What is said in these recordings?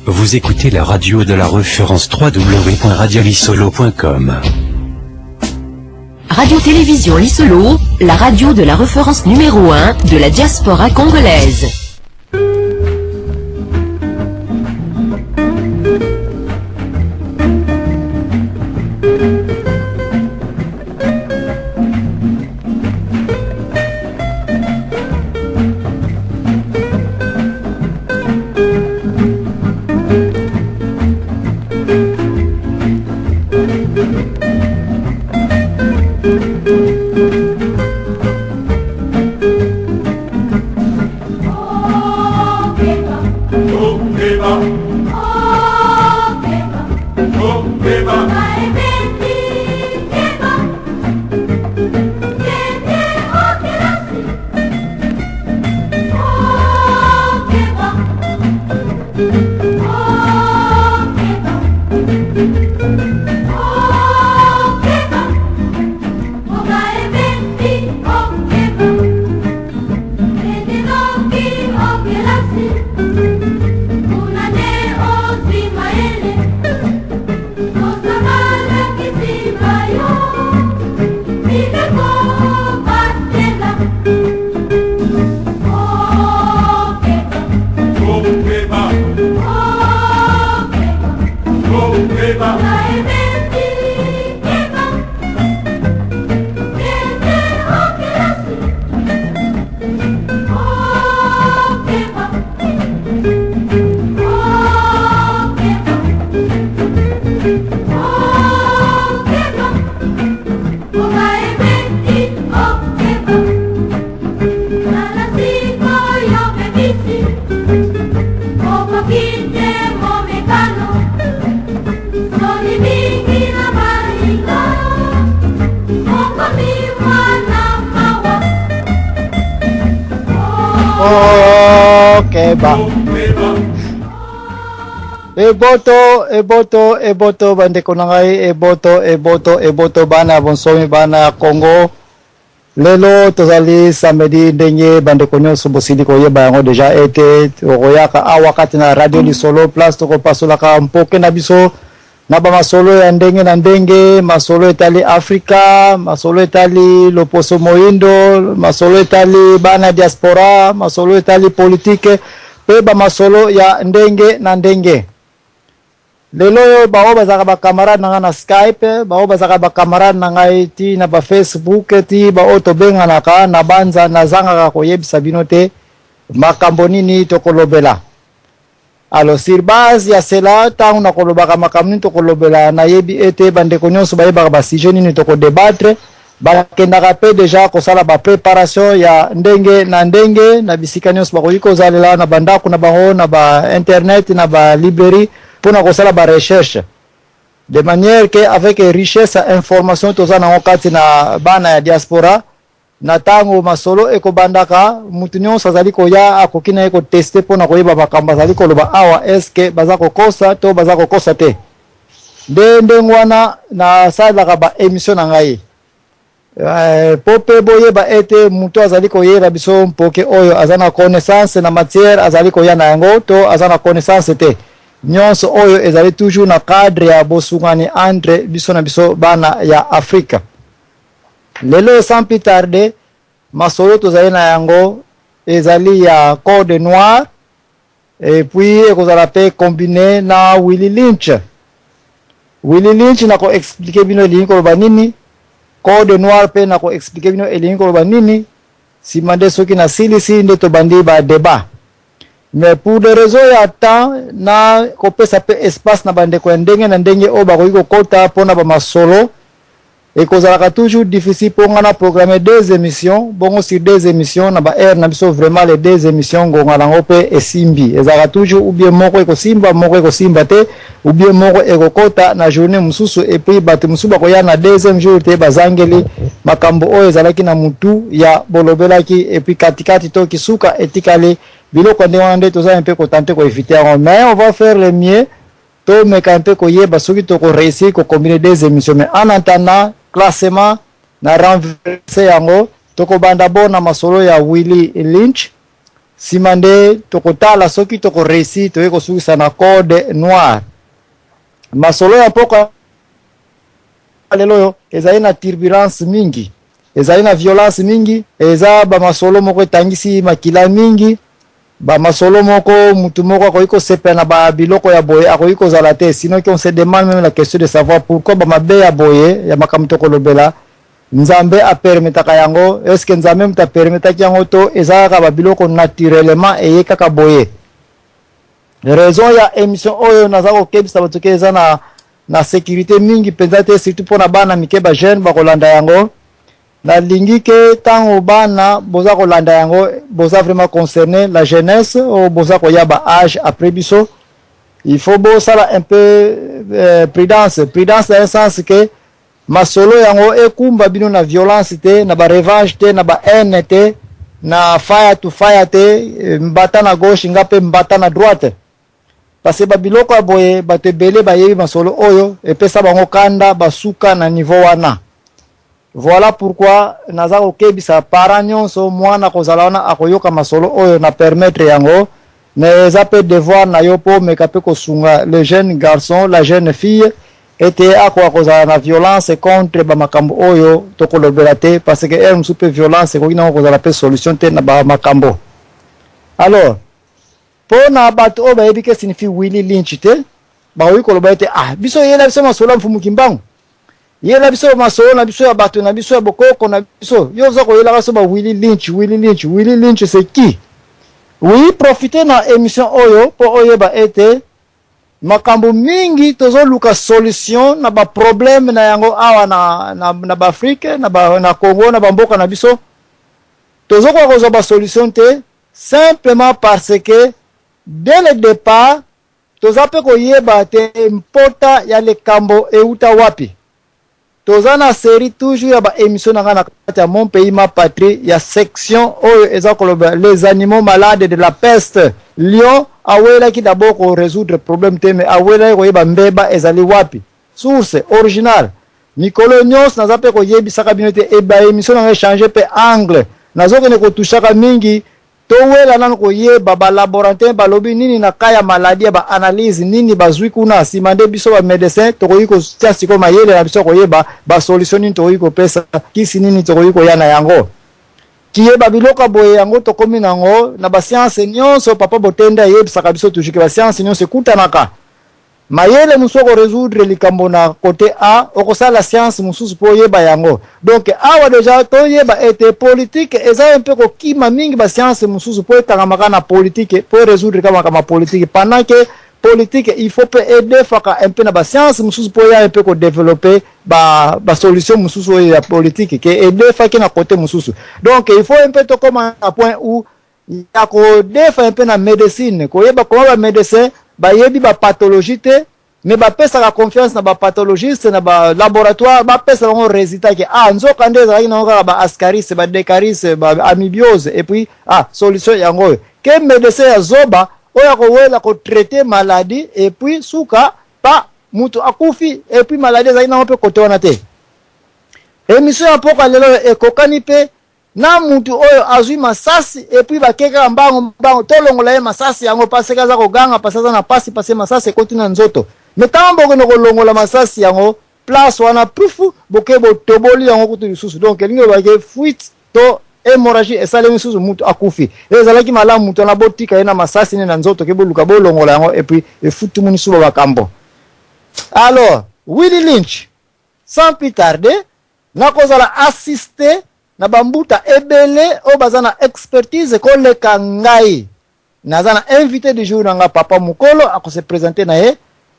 Vous écoutez la radio de la référence www.radiolisolo.com. Radio-Télévision Lisolo, la radio de la référence numéro 1 de la diaspora congolaise. Okeba. Eboto, eboto, eboto, bandeko na ngai, eboto, eboto, eboto, bana ya bonsomi, bana ya Congo. Lelo tozali samedi, ndenge bandeko nyonso bosili koyeba yango deja ete tokoyaka awa kati na Radio Lisolo Place, tokopasolaka mpoke na biso na bamasolo ya ndenge na ndenge, masolo etali Afrika, masolo etali loposo moindo, masolo etali bana diaspora, masolo etali politike mpe bamasolo ya ndenge na ndenge. Lelo oyo baoyo bazalaka bacamarade na ngai na Skype, baoyo bazalaka bacamarade na ngai ti na baFacebook, ti baoyo tobenganaka na banza, nazangaka koyebisa bino te makambo nini tokolobela. Alors sur base ya cela, ntango nakolobaka makambo nini tokolobela, nayebi ete bandeko nyonso bayebaka basujet nini tokodébattre, bakendaka mpe deja kosala bapréparation ya ndenge na ndenge na bisika nyonso bakoki kozalela, na bandako na bango, na bainternet, na balibrairie, mpona kosala barecherche, de manière que avec richesse ya information toza nango kati na bana ya diaspora, na ntango masolo ekobandaka, mutu nyonso azali koya akoki na ye kotester mpona koyeba makambo azali koloba awa, eske baza kokosa to baza kokosa te. Nde ndenge wana nasalelaka baémission na ngai, po mpe boyeba ete moto azali koyela biso mpoke oyo aza na connaissance na matière azali koya na yango to aza na connaissance te. Nyonso oyo ezali toujours na cadre ya bosungani entre biso na biso bana ya Afrika. Lelo, sans plus tarder, masolo tozali na yango ezali ya code noir, et puis ekozala mpe combiné na Willy Lynch. Willy Lynch, nakoexpliquer bino elingi koloba nini. Code noir mpe nakoexpliquer bino elingi koloba nini. Nsima nde soki nasilisi nde tobandi badébat. Mais pour des raisons ya temps, na kopesa mpe espace na bandeko ya ndenge na ndenge oyo bakoki kokɔta mpona bamasolo, ekozalaka toujours difficile mpo nga na programme deux émissions. Bongo sur deux émissions na baheure na biso, vraiment les deux émissions ngonga nango mpe esimbi, ezalaka toujours ou bien moko ekosimba, moko ekosimba te, ou bien moko ekokɔta na journée mosusu, et puis bato mosusu bakoya na deuxième jour te, bazangeli makambo oyo ezalaki na mutu ya bolobelaki, et puis katikati to kisuka etikali biloko. Ndenge wana nde toza mpe kotenter koéviter yango, mais on va faire le mieux, tomeka mpe koyeba soki tokoréussir kocombiner deux émissions. Mais en attendant, classement na renverse yango, tokobanda bona masolo ya Willy Lynch. Nsima nde tokotala soki toko reussir, toye kosukisa na code noir. Masolo ya mpoka lelo oyo ezali na turbulence mingi, ezali na violence mingi, eza ba masolo moko etangisi makila mingi, ba masolo moko mutu moko akoki kosepela na ba biloko ya boye akoki kozala te. Sinon qu'on se demande même la question de savoir pourquoi ba mabe ya boye ya makambo tokolobela, Nzambe apermetaka yango. Est-ce que Nzambe moto apermetaki yango to eza kaka ba biloko naturellement eye kaka boye? Raison ya émission oyo, naza kokebisa bato ke eza na sécurité mingi mpenza te, surtout mpona bana mike, ba jeune bakolanda yango. Nalingi ke ntango bana boza kolanda yango, boza vraiment concerné, la jeunesse oyo boza koya ba âge après biso, il faut bosala un peu prudence. Prudence dans un sens que masolo yango ekumba bino na violence te, na barevanche te, na bahaine te, na fire to fire te, mbata na gauche, nga mpe mbata na droite, parce que babiloko ya boye, bato ebele bayebi masolo oyo epesa bango kanda, basuka na niveau wana. Voilà pourquoi naza kokebisa parent nyonso, mwana kozala wana akoyoka masolo oyo, na permettre yango, mais eza mpe devoir na yo mpo omeka mpe kosunga le jeune garçon, la jeune fille, ete akoka kozala na violence contre bamakambo oyo tokolobela te, parce que heure mosusu mpe violence ekoki nango kozala mpe solution te na bamakambo. Alors, mpo na bato oyo bayebi ke signifie Willy Lynch te, bakoki koloba ete ah, biso yela biso masolo ya Mfumu Kimbangu, yela biso masolo na biso ya bato na biso ya bokoko na biso, yo oza koyelaka so ba Willy Lynch. Willy Lynch, Willy Lynch, c'est qui? Oui, profite na émission oyo mpo oyeba ete makambo mingi tozoluka solution na baproblème na yango awa na baAfrique, na Congo, na bamboka na biso, tozokoka kozwa basolution te, simplement parce que dès le départ toza mpe koyeba te mpota ya likambo euta wapi. Toza na série toujours ya baémission na ngai na kati ya Mon Pays Ma Patrie, ya section oyo eza koloba les animaux malades de la peste. Lion awelaki d'abord korésoudre problème te, mais awelaki koyeba mbeba ezali wapi, source originale. Mikolo nyonso naza mpe koyebisaka bino te baémission na ngai change mpe angle, nazokende kotushaka mingi. Towela nanu koyeba balaborantin balobi nini na ka ya maladie, ya baanalyse nini bazwi kuna. Nsima nde biso bamédecin tokoki kotia sikoyo mayele na biso koyeba basolution nini tokoki kopesa, kisi nini tokoki koya na yango. Kiyeba biloko ya boye yango tokomi nango na bascience nyonso. Papa Botende ayebisaka biso toujours ke bascience nyonso ekutanaka. Mayele mosusu okorésoudre likambo na côté A, okosala science mosusu mpo oyeba yango. Donc awa déjà toyeba ete politique eza mpe kokima mingi bascience mosusu mpo ekangamaka na politique, mpo erésoudre kaka makambo ya politique, pendant que politique il faut mpe edefaka mpe na bascience mosusu mpo eya mpe kodévelopper basolution ba mosusu oyo ya politique ke edefaki na côté mosusu. Donc il faut mpe tokóma na point où ya kodefa mpe na médecine, koyeba koma bamédecin bayebi bapathologie te, mais bapesaka confiance na bapathologiste na balaboratoire, bapesa bango résultat ke ah, nzoka nde ezalaki nango kaka baascaris, badecaris, baamibiose, et puis ah, solution yango oyo, ke médecin ya zoba oyo akowela kotraiter maladie, et puis suka pa mutu akufi, et puis maladie ezalaki nango mpe kote wana te. Émission ya mpoka lelo ekokani mpe na mutu oyo azwi masasi, et puis bake kaka mbango mbango tolongola ye masasi yango, parce aza koganga, parce aza na pasi, parce masasi ekoti na nzoto. Me ntango bokende kolongola masasi yango, place wana pufu, boke botoboli yango kutu lisusu. Donc elingi olobake fuite to hémorragie esalemi lisusu, mutu akufi. Ezalaki malamu mutu wana botika ye na masasi ne na nzoto ke boluka bolongola yango, et puis efutumuni suba bakambo. Alors, Willy Lynch, sans plus tarder, nakozala assisté na bambuta ebele oyo baza na expertise koleka ngai. Naza na invité du jour na nga, papa mokolo akose présenter na ye.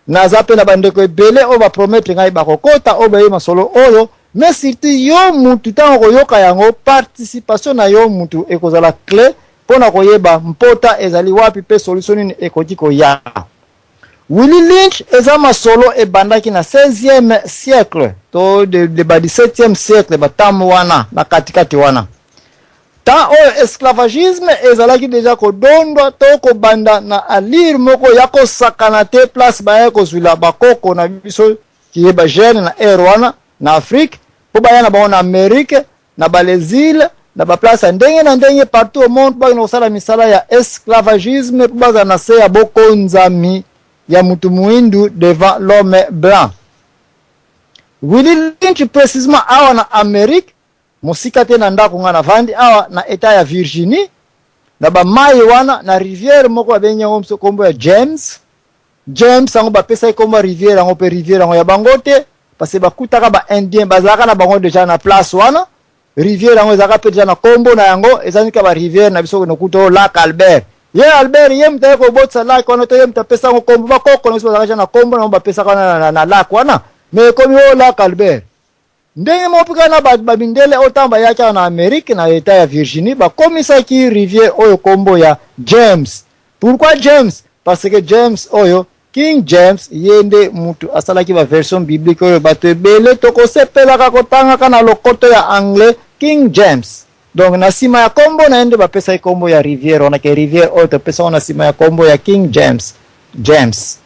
Naza mpe na bandeko ebele oyo bapromettre ngai bakokota, oyo bayebi masolo oyo. Mais surtout yo mutu, ntango koyoka yango, participation na yo mutu ekozala clé mpo na koyeba mpota ezali wapi mpe solution nini ekoki koya. Willy Lynch eza masolo ebandaki na 16e siècle to de ba 17e siècle, batambo wana na katikati wana, temps oyo esclavagisme ezalaki déjà kodondwa to kobanda na allure moko ya kosakana te. Place baya kozwila bakoko na biso kiyeba jeune na ère wana na Afrique mpo baya na bango na Amérique, na balesile. na baplace ya ndenge na ndenge partout au monde, bakende kosala misala ya esclavagisme mpo bazala na se ya bokonzami ya mutu muindu devant l'homme blanc. Willy Lynch, précisément awa na Amérique, mosika te na ndako nga navandi awa na État ya Virginie, na bamai wana, na rivière moko babengi yango nkombo ya James. James yango bapesaki nkombo ya rivière yango, mpe rivière yango ya bango te, parce que bakutaka baindien bazalaka na bango déjà na place wana. Rivière yango ezalaka mpe déjà na nkombo na yango. Eza nika barivière na biso nokuta oyo lac Albert. Ye Albert, ye moto aye kobotisa lac wana to ye moto apesa yango nkombo. Bakoko na biso bazalaka déjà na nkombo na bango, bapesaka wana na lac wana, mais ekomi oyo lac Albert. Ndenge moko mpe kaka na bato bamindele oyo, ntango bayaki awa na Amérique, na État ya Virginie, bakomisaki rivière oyo nkombo ya James. Pourquoi James? Parce que James oyo, King James, ye nde mutu asalaki baversion biblique oyo bato ebele tokosepelaka kotangaka na lokoto ya anglais, King James. Donc na nsima ya nkombo na ye nde bapesaki nkombo ya rivière wana, ke rivière oyo topesango na nsima ya nkombo ya King James, James.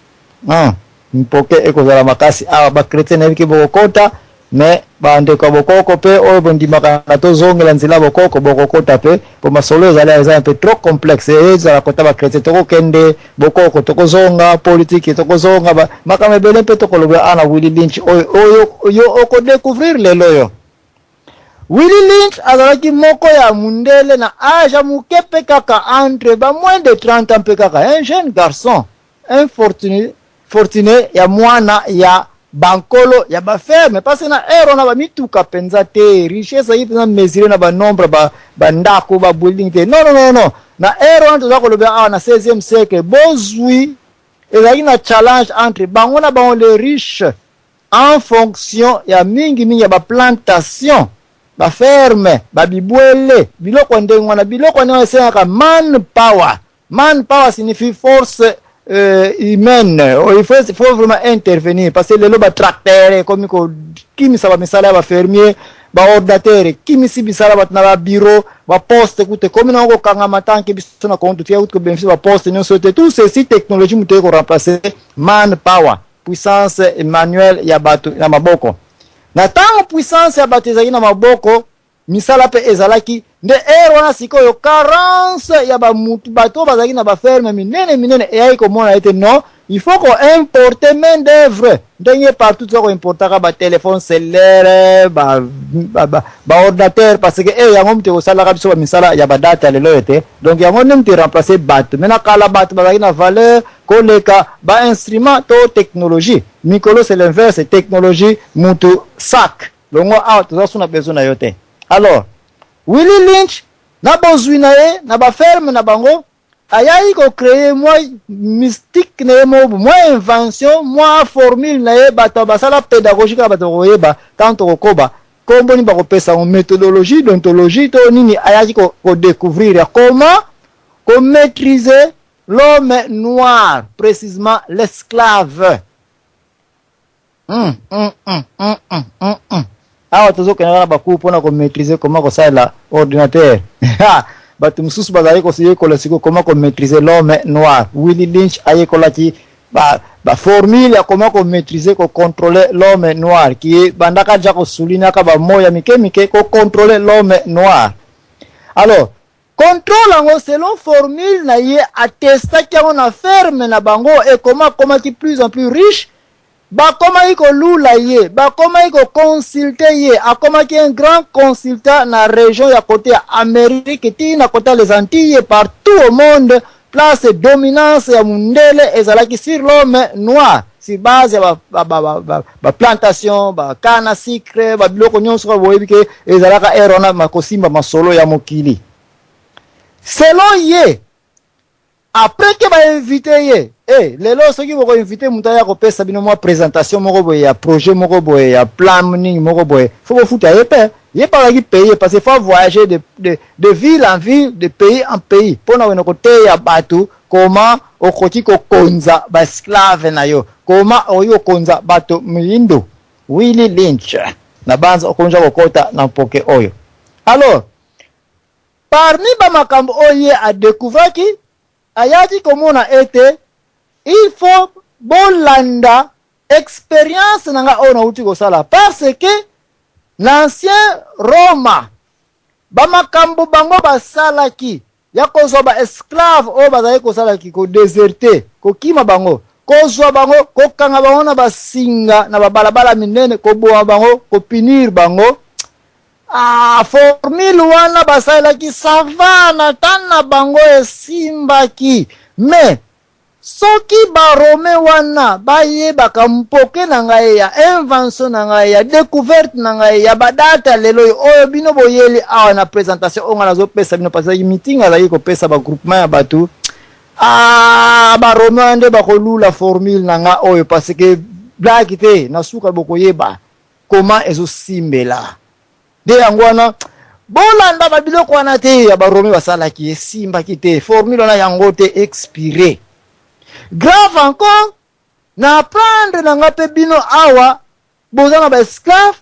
Mpoke ekozala makasi awa. Bachrétien, nayebi ke bokokota, mais bandeko ya bokoko mpe oyo bondimaka na tozongela nzela ya bokoko, bokokota mpe, po masolo ezali eza un peu trop complexe. Ezala kota bachrétien, tokokende bokoko, tokozonga politike, tokozonga makambo ebele mpe tokolobela awa na Willy Lynch oyo, oyo yo okodécouvrir lelo oyo. Willy Lynch azalaki moko ya mundele na age ya moke mpe kaka entre ba moins de 30 ans mpe kaka, un jeune garçon infortuné, fortuné, ya mwana ya bankolo ya baferme, parce na ère wana bamituka mpenza te, richesse ayi mpenza mesure na banombre bandako, babuilding te. Non, non, non, non. Na ère wana toza kolobela awa na 16e siècle, bozwi ezalaki na challenge entre bango na bango, les riches, en fonction ya mingimingi ya baplantation, baferme, babibwele, biloko ya ndenge wana. Biloko ya ndenge wana esengaka man power. Man power signifie force humaine. Il faut vraiment intervenir, parce que lelo batracteur ekomi kokimisa bamisala ya bafermier, baordinateur ekimisi misala bato na babureau, baposte kutu ekomi nango kokangama. Tanke biso na Kongo totika kutu kobénéficie baposte nyonso te. Tout ceci, technologie moto eye koremplace man power, puissance manuelle ya bato na maboko. Na ntango puissance ya bato ezalaki na maboko, misala mpe ezalaki nde. Ère wana sikoyo, carence ya bamutu, bato oyo bazalaki na baferme minene minene, eyaki komona ete non, il faut koimporter main d'œuvre, ndenge partout toza koimportaka batéléphone cellulaire, baordinateur, parce que e yango mutu ekosalaka biso bamisala ya badate ya lelo oyo te. Donc yango nde mutu eremplace bato. Me na kala, bato bazalaki na valeur koleka bainstrument to technologie. Mikolo c'est l'inverse, technologie mutu sac longo awa, toza so na besoin na yo te. Alors Willy Lynch, na bozwi na ye na baferme na bango, ayaki kocréer mwa mystique na ye moko, mwa invention, mwa formule na ye. Bato basala pédagogie kaka, bato bakoyeba ntango tokokoba kombo nini bakopesa yango, méthodologie, déontologie to nini. Ayaki kodécouvrir ya comment komaîtriser l'homme noir, précisément l'esclave. Awa tozokende na bacours mpona komaîtriser comment kosalela ordinateur. Bato mosusu bazali koyekola sikoyo comment komaîtriser l'homme noir. Willy Lynch ayekolaki baformule ya comment komaîtriser, kocontrôler l'homme noir, qui bandaka ja kosulinaka bamots ya mike mike, kocontrôler l'homme noir. Alors contrôle yango selon formule na ye, atestaki yango na ferme na bango. Ekoma akomaki plus en plus riche, bakomaki kolula ye, bakomaki koconsulte ye. Akomaki un grand consultant na région ya côté ya Amérique ti na côté ya les Antilles, partout au monde, place dominance ya mundele ezalaki sur l'homme noir, sur base ya baplantation, ba bacanne à sucre, babiloko nyonso kaka boyebi ke ezalaka ère wana makosimba masolo ya mokili. Selon ye, après ke bainvite ye, lelo soki bokoinvite moto aya kopesa bino mwa présentation moko boye ya projet moko boye, ya plan nini moko boye, faut bofuta ye mpe. Ye mpe azalaki paye, parce que faut voyager de ville en ville, de pays en pays, mpona wena koteya bato koma okoki kokonza baesclave na yo, koma okoki kokonza bato miyindo. Willy Lynch, na banza okonza kokota na mpoke oyo. Alors parmi bamakambo oyo ye adécouvraki, ayaki komona ete il faut bolanda expérience na nga oyo nauti kosala, parce que l'ancien Roma Bamakambo bango basalaki ya kozwa ba esclave oyo bazalaki kosalaki kodeserte, kokima bango, kozwa bango, kokanga bango na basinga na babalabala minene, koboma bango, kopunir bango. Ah, formule wana basalelaki ça va na temps na bango esimbaki, mais soki Barome wana bayebaka mpoke na ngai ya invention na ngai, ya découverte na ngai, ya badata lelo oyo, oyo bino boyeli awa na présentation oyo ngai nazopesa bino, parce que meeting azalaki kopesa bagroupement ya bato, ah, Barome wana nde bakolula formule na nga oyo, parce que blague te, na suka bokoyeba koma ezosimbela. Nde yango wana bolanda babiloko wana te ya Barome basalaki, esimbaki te, formule wana yango te, expiré. Grave encore, na apprendre na nga mpe bino awa boza na baesclave.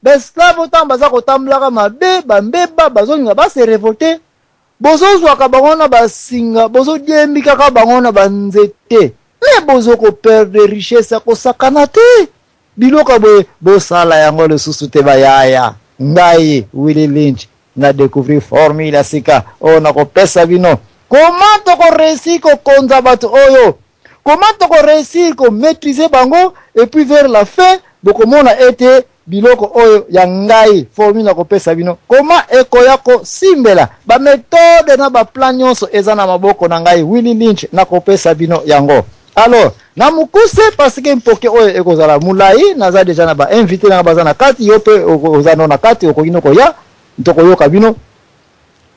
Baesclave, ntango baza kotambolaka mabe, bambeba, bazolinga base révolter, bozozwaka bango na basinga, bozodiembikaka bango na banzete, me bozo koperdre richesse ya kosakana te. Biloko boye bosala yango lisusu te. Bayaya, ngai Willy Lynch na découvrir formule ya sika oyo nakopesa bino, comment tokoréussir kokonza bato oyo, comment tokoréussir komaîtriser bango. Et puis vers la fin bokomona ete biloko oyo ya ngai, formule nakopesa bino, koma ekoya kosimbela. Baméthode na baplan nyonso eza na maboko na ngai Willy Lynch, nakopesa bino yango. Alors na mokuse, parce que mpoke oyo ekozala molai, naza déjà na bainvité nanga baza na kati, yo mpe oza no na kati, okoki no koya, tokoyoka bino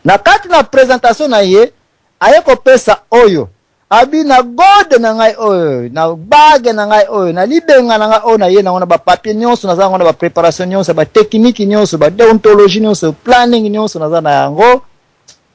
na kati. Na présentation na ye, aye kopesa oyo abi na gode na ngai oyo, na bague na ngai oyo, na libenga na ngai oyo, na ye nango na bapapier nyonso, naza yango na bapréparation nyonso, batechnique nyonso, badéontologie nyonso, planning nyonso naza na yango.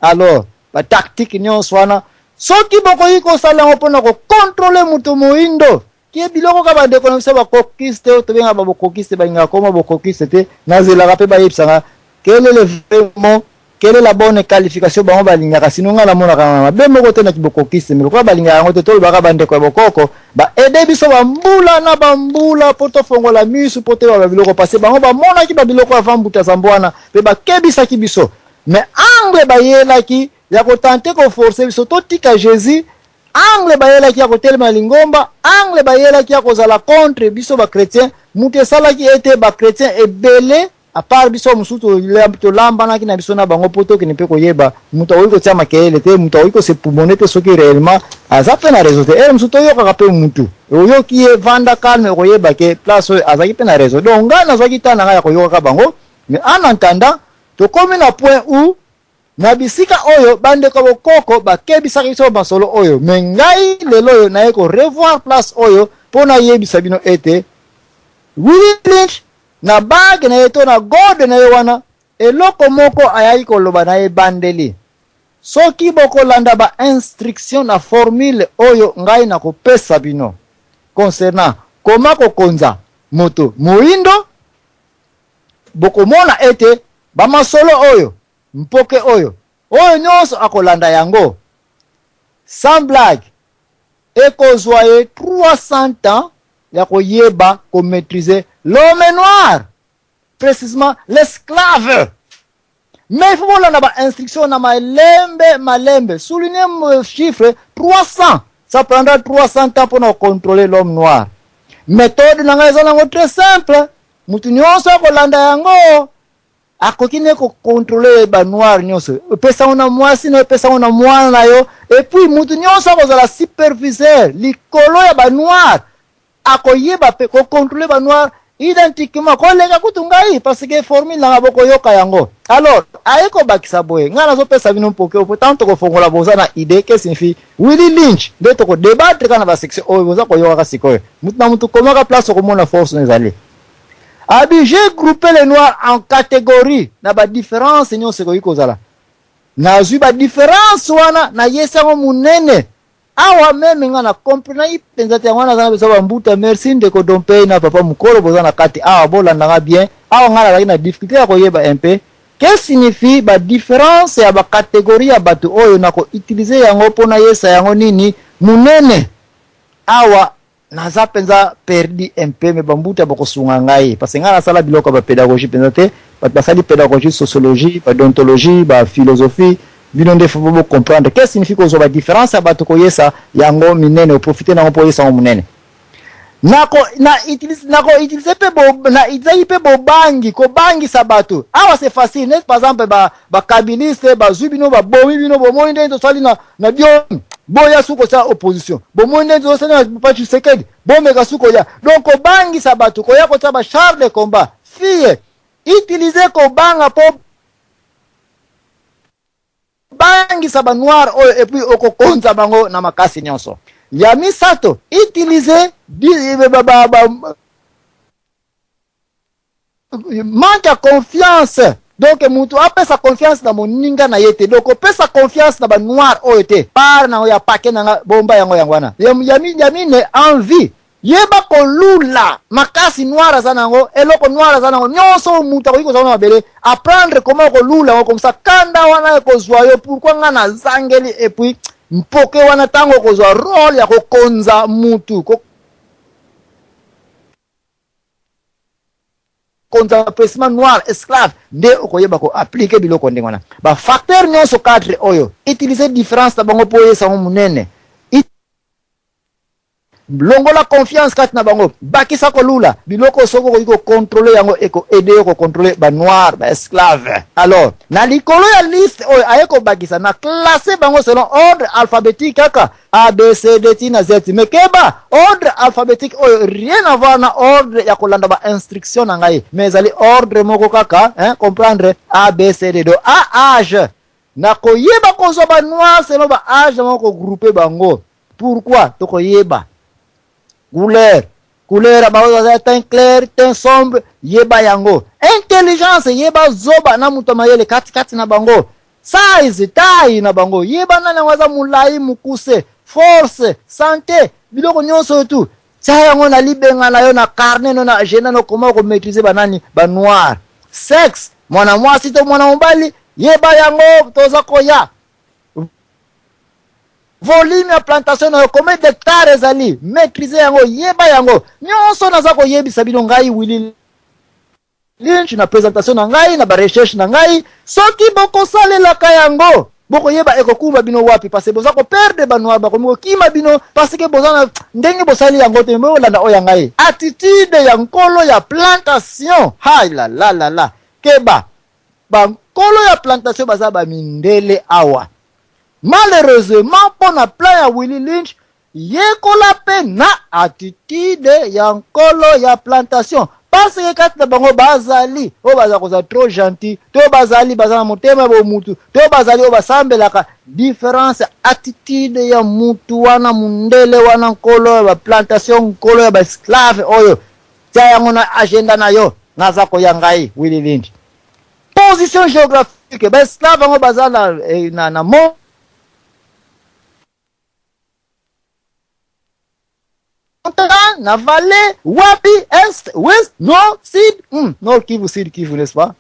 Alors batactique nyonso wana, soki bokoki kosala yango mpona kocontrôler moto moyindo, kie biloko ka bandeko na biso bakokiste oyo tobengaka babokokiste, balingaka koma bokokiste te. Nazelaka mpe bayebisanga quel est le vrai mot, quelle est la bonne qualification bango balingaka. Sinon ngai namonaka na mabe moko te na kibokokiste, mais lokola balingaka yango te, tolobaka bandeko ya bokoko baede biso bambula na bambula mpo tofongola misu, mpo toyeba babiloko, parce bango bamonaki babiloko avant mbuta zambo wana mpe bakebisaki biso. Mais angle bayelaki ya kotenter koforcer biso totika Jésus, angle bayelaki ya kotelema lingomba, angle bayelaki ya kozala contre biso bachrétien, moto esalaki ete bachrétien ebele, à part biso mosusu tolambanaki na biso na bango mpo tokende mpe koyeba. Moto akoki kotia makelele te, moto akoki kosepumone te soki réellement aza mpe na raison te. Ere mosusu toyokaka mpe mutu, oyoki ye, vanda calme, okoyeba ke place oyo azalaki mpe na raison. Donc ngai nazwaki temps na ngai ya koyokaka bango, mais en attendant tokomi na point où na bisika oyo bandeko bokoko bakebisaki biso masolo oyo. Me ngai lelo oyo naye korevoir place oyo mpo nayebisa bino ete Willy Lynch na bague na ye to na gode na ye wana, eloko moko ayaki koloba na ebandeli: soki bokolanda bainstruction na formule oyo ngai nakopesa bino concernant koma kokonza moto moyindo, bokomona ete bamasolo oyo, mpoke oyo, oyo nyonso akolanda yango, sans blague, ekozwa ye 300 ans ya koyeba komaîtriser l'homme noir, précisément l'esclave. Mais il faut bolanda bainstruction na malembe malembe. Souligner chiffre 300, ça prendra 300 ans mpona kocontrôler l'homme noir. Méthode na ngai eza nango très simple, mutu nyonso akolanda yango akoki ne kocontrôler banoir nyonso. Epesango na mwasi na yo, epesango na mwana na yo, et puis mutu nyonso akozala superviseur likolo ya banoir, akoyeba mpe kocontrôler banoir identiquement koleka kutu ngai, parce que formule nanga bokoyoka yango. Alors aye kobakisa boye: ngai nazopesa bino mpoke po ntango tokofongola, boza na idée que signifie Willy Lynch, nde tokodébattre kaka na basection oyo boza koyokaka sikoyo. Mutu na mutu komaka place okomona force no ezali. Abi: j'ai groupé les noirs en catégorie na badifférence nyonso ekoki kozala. Nazwi badifférence wana, nayesi yango monene awa. Même nga na comprenaki mpenza te yango wana. Naza na biso bambuta, merci ndeko Dompei na papa mokolo boza na kati awa, bolandanga bien. Awa nga nazalaki na difficulté ya koyeba un peu que signifie badifférence ya bacatégorie ya bato oyo na koutiliser yango mpo nayesa yango nini monene. Awa naza mpenza perdu un peu, mais bambuta bakosunga ngai, parce que ngai nasala biloko ya bapédagogie mpenza te. Bato basali pédagogie, sociologie, ba déontologie, ba philosophie, bino nde faut bo comprendre qu'est-ce signifie kozwa ba différence ya bato, koyesa yango minene, oprofite nango mpo oyesa yango monene. Nako na utilise, nako utiliser mpe bo, na utilisaki mpe bobangi, kobangisa bato. Awa c'est facile, net par exemple ba bakabiliste bazwi bino, babomi bino, bomoni ndenge tosali na diomi, boya su kosala opposition, bomoni ndenge tozosali na papa Tshisekedi, bomeka su koya. Donc kobangisa bato, koya kotia ba char de combat fille, utiliser kobanga mpo bangisa banoir oyo, et puis okokonza bango na makasi nyonso. Ya misato, utiliser manque ya confiance. Donc mutu apesa confiance na moninga na ye te. Donc opesa confiance na banoir oyo te, part na oyo ya pake nanga, bomba yango, yango wana. Ya mine, envie. Yeba kolula makasi noir aza nango, eloko noir aza nango nyonso mutu akoki kozala na mabele. Apprendre comment kolula yango, comme ça kanda wana ekozwa yo, pourquoi nga nazangeli? Et puis mpoke wana, ntango okozwa role ya kokonza mutu, kokonza précisément noir esclave, nde okoyeba koappliquer biloko ndenge wana. Bafacteur nyonso 4 oyo, utiliser différence na bango mpo oyesa yango monene, longola confiance kati na bango, bakisa kolula biloko. Soki okoki kocontrôler yango, ekoaider yo kocontrôler banoir, baesclave. Alors na likolo ya liste oyo aye kobakisa, na classe bango selon ordre alphabétique kaka A, B, C, D ti na Z. Mais keba, ordre alphabétique oyo rien à voir na ordre ya kolanda bainstruction na ngai, mais ezali ordre moko kaka, hein, comprendre A, B, C, D. Do A, âge, nakoyeba kozwa banoir selon baage na bango, kogrouper bango. Pourquoi tokoyeba couleur? Couleur bango baza teint clair, teint sombre, yeba yango. Intelligence, yeba zoba na moto mayele katikati na bango. Size, taille na bango, yeba nani yango aza molai, mokuse. Force, santé, biloko nyonso oyo tu tia yango na libenga na yo, na carnet no, na agenda no, koma komaîtriser banani, banoir. Sexe, mwana mwasi to mwana mobali, yeba yango. Toza koya volume ya plantation na yo, combien d'hectare ezali, maîtrise yango, yeba yango nyonso. Naza koyebisa bino, ngai Willy Lynch, na présentation na ngai, na barecherche na ngai, soki bokosalelaka yango, bokoyeba ekokumba bino wapi, parce boza koperdre banoir, bakomi kokima bino parce que boza na ndenge bosali yango te. Bolanda oyo ya ngai, attitude ya nkolo ya plantation. Hai la la la la, keba, bankolo ya plantation baza bamindele awa, malheureusement. Mpo na plan ya Willy Lynch, yekola mpe na attitude ya nkolo ya plantation, parce que kati na bango bazali oyo baza kozala trop gentil, to bazali baza na motema ya bomutu, to bazali oyo basambelaka. Différence attitude ya mutu wana, mundele wana, nkolo ya baplantation, nkolo ya baesclave oyo, tia yango na agenda na yo. Naza koya, ngai Willy Lynch. Position géographique, baesclave yango baza na montagne, na vallée, wapi? Est, ouest, nord, sud, Nord Kivu, Sud Kivu, n'est-ce pas?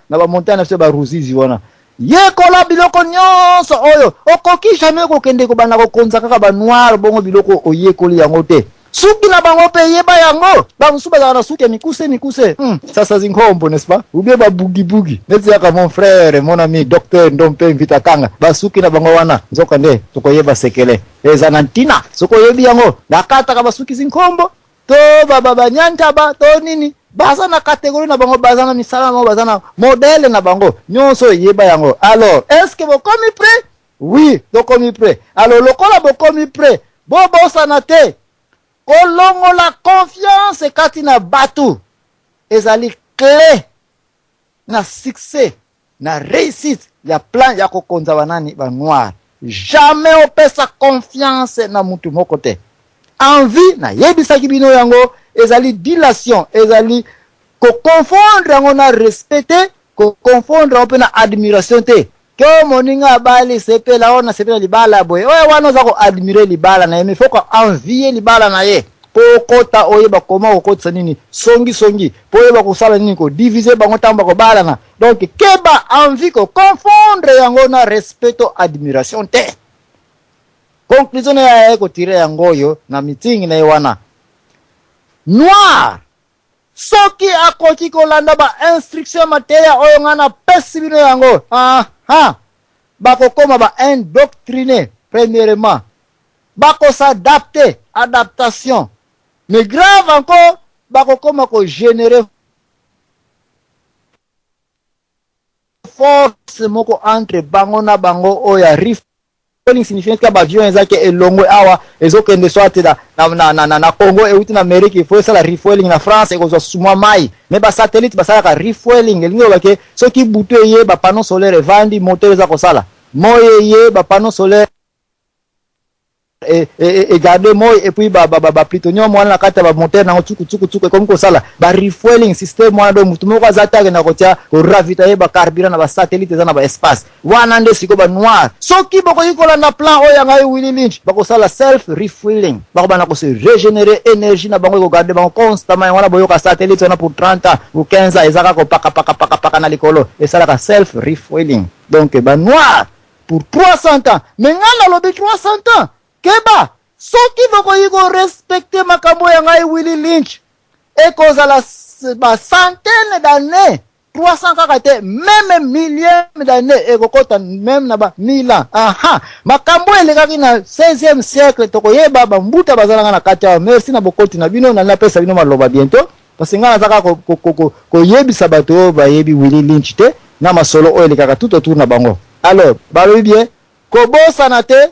Na bamontagne na biso, baruzizi wana. Yekola biloko nyonso oyo. Okoki jamais kokende kobanda kokonza kaka banoir bongo biloko oyekoli yango te. Suki na bango mpe yeba yango. Bamosusu bazalaka na suki ya mikuse mikuse, sasa zinkombo, n'est-ce pas? Ou bien babugibugi neti yaka mon frère, mon ami docteur Ndompe Mvita Kanga, basuki na bango wana. Nzoka nde tokoyeba sekele eza na ntina. Soki oyebi yango, nakataka basuki zinkombo to banyantaba to nini, baza na catégorie na bango, baza na misala na bango, baza na modèle na bango nyonso, yeba yango. Alors, est ce que bokomi prêt? Oui, tokomi prêt. Alors lokola bokomi prêt, bobosana te, kolongola confiance kati na bato ezali clé na succès, na réussite ya plan ya kokonza banani, banoir. Jamais opesa confiance na mutu moko te. Envie, nayebisaki bino yango, ezali dilation, ezali koconfondre yango na respect te, koconfondre yango mpe na admiration te. Ke moninga abali, sepela oyo, nasepela libala boye oyo wana, oza koadmirer libala na ye, mais faut koenvier libala na ye mpo okota, oyeba koma kokotisa nini songisongi, mpo oyeba kosala nini, kodiviser bango ntango bakobalana. Donc keba, envie, koconfondre yango na respect to admiration te. Conclusion na ye aye kotirer yango oyo na meeting na ye wana: noir. Soki akoki kolanda ba instruction ya mateya oyo ngai napesi bino yango, aha, bakokoma ba indoctrine premièrement, bako s'adapter, adaptation, mais grave encore, bakokoma ko generer force moko entre bango na bango oyo ya refueling. Signifie ka baavion eza ke elongwe awa, ezokende soit na Congo, euti na Amérique, il faut esala refueling na France, ekozwa mwa mai. Mais basatellite basalaka refueling, elingi oloba ke soki butu eye, bapanneau solaire evandi, moteur eza kosala, moi eye, bapanneau solaire egarde moi, et puis baplutonium wana na kati ya bamoteur nango, tsuku tsuku tsuku, ekomi kosala barefueling système wana. Donc motu moko aza te akenda kotia koravitailler bacarburant na basatellite eza na baespace wana. Nde sikoyo banoir, soki bokoki kolanda plan oyo ya ngai Willy Lynch, bakosala self refueling, bakobanda kose régénérer énergie na bango, ekogarde bango constamment. Yango wana boyoka satellite wana pour 30 ans ou 15 ans eza kaka kopakapakapakapaka na likolo, esalaka self refueling. Donc banoir pour 300 ans, mais ngai nalobi 300 ans, keba, soki bokoki korespecter makambo ya ngai Willy Lynch, ekozala bacentaine d'années, 300 kaka te, même millième d'année, ekokota même na ba 1000 ans. Aha, makambo elekaki na 16e siècle, tokoyeba bambuta bazalanga na kati awa. Merci na bokoti na bino. Nali napesa bino maloba bientôt, parce que ngai naza kaka koyebisa bato oyo bayebi Willy Lynch te na masolo oyo elekaka tout autour na bango. Alors balobi bien, kobosana te,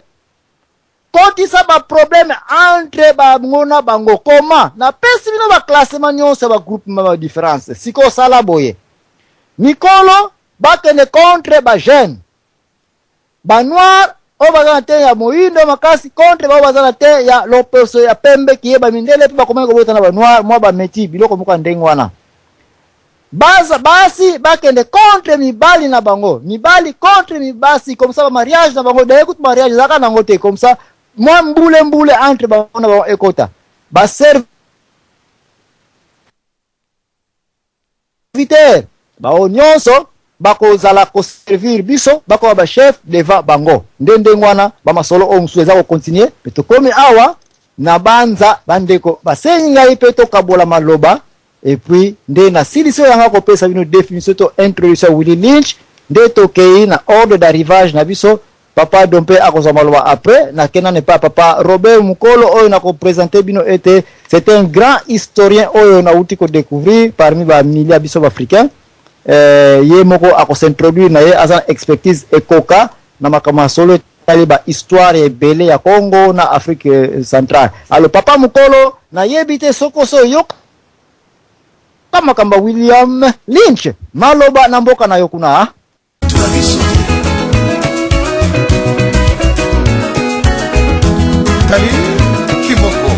kotisa baproblème entre bango na bango. Koma napesi bino baclassement nyonso ya bagroupement, badifférence. Sikoyo osala boye: mikolo bakende contre bajeune, banoir oyo baza na te ya moyindo makasi contre bao baza na te ya loposo ya pembe, kiyeba mindele mpe bakomaki kobota na banoir, mwa bameti, biloko moko ya ndenge wana. Baza basi bakende contre mibali na bango, mibali contre mibasi, comme ça bamariage na bango, daye kutu mariage ezalaka nango te, comme ça mwa mbule mbule entre bango na bango ekota. Baserviteur bao nyonso bakozala koservir biso, bakoma bachef devant bango. Nde ndenge wana bamasolo oyo mosusu eza kocontinuer. Mpe tokomi awa na banza, bandeko basengi ngai mpe tokabola maloba. Et puis nde nasilisi oyo yanga kopesa bino définition to introduction ya Willy Lynch. Nde tokei na ordre d'arrivage na biso. Papa Dompe akozwa maloba après. Nakenda ne pa papa Robert Mukolo oyo nakoprésente bino ete c'est un grand historien oyo nauti kodécouvrir parmi bamilie ya biso baafricain. Ye moko akosintroduire na ye, aza na expertise ekoka na makambo ya solo etali bahistoire ebele ya Congo na Afrique centrale. Alors papa Mokolo, nayebi te soko so oyoka makambo ya William Lynch, maloba na mboka na yo kuna. Tali Kimoko.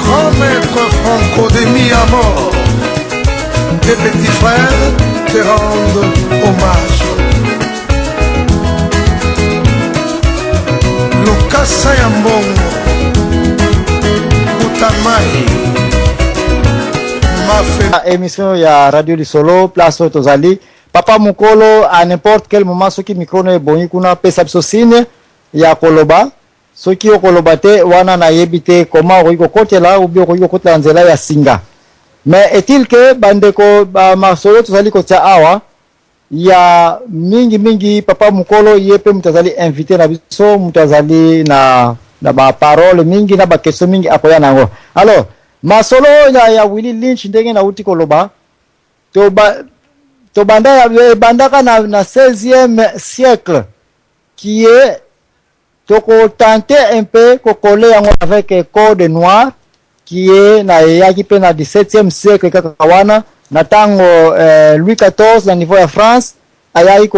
Grand maître Franco de mi-amour, tes petits frères te rendent hommage. Lokasa ya mbongo, Butamai, Mafe. Émission ya Radio Lisolo, place oyo tozali. Papa Mokolo, à n'importe quel moment, soki micro no ebongi kuna, pesa biso signe ya koloba. Soki okoloba te wana, nayebi te koma okoki kokotela ou bien okoki kokotela nzela ya singa. Mais est-il que bandeko, bamasolo tozali kotia awa ya mingi mingi, papa Mokolo ye mpe moto azali invité na biso, moto azali na baparole mingi na baquestion mingi akoya na yango. Alors masolo ya Willy Lynch, ndenge nauti koloba, tobanda ebandaka na 16e siècle, qui est tokotente un peu kokole yango avec code noir, qui est na eyaki mpe na 17e siècle kaka wana, na ntango Louis XIV na niveau ya France ayaki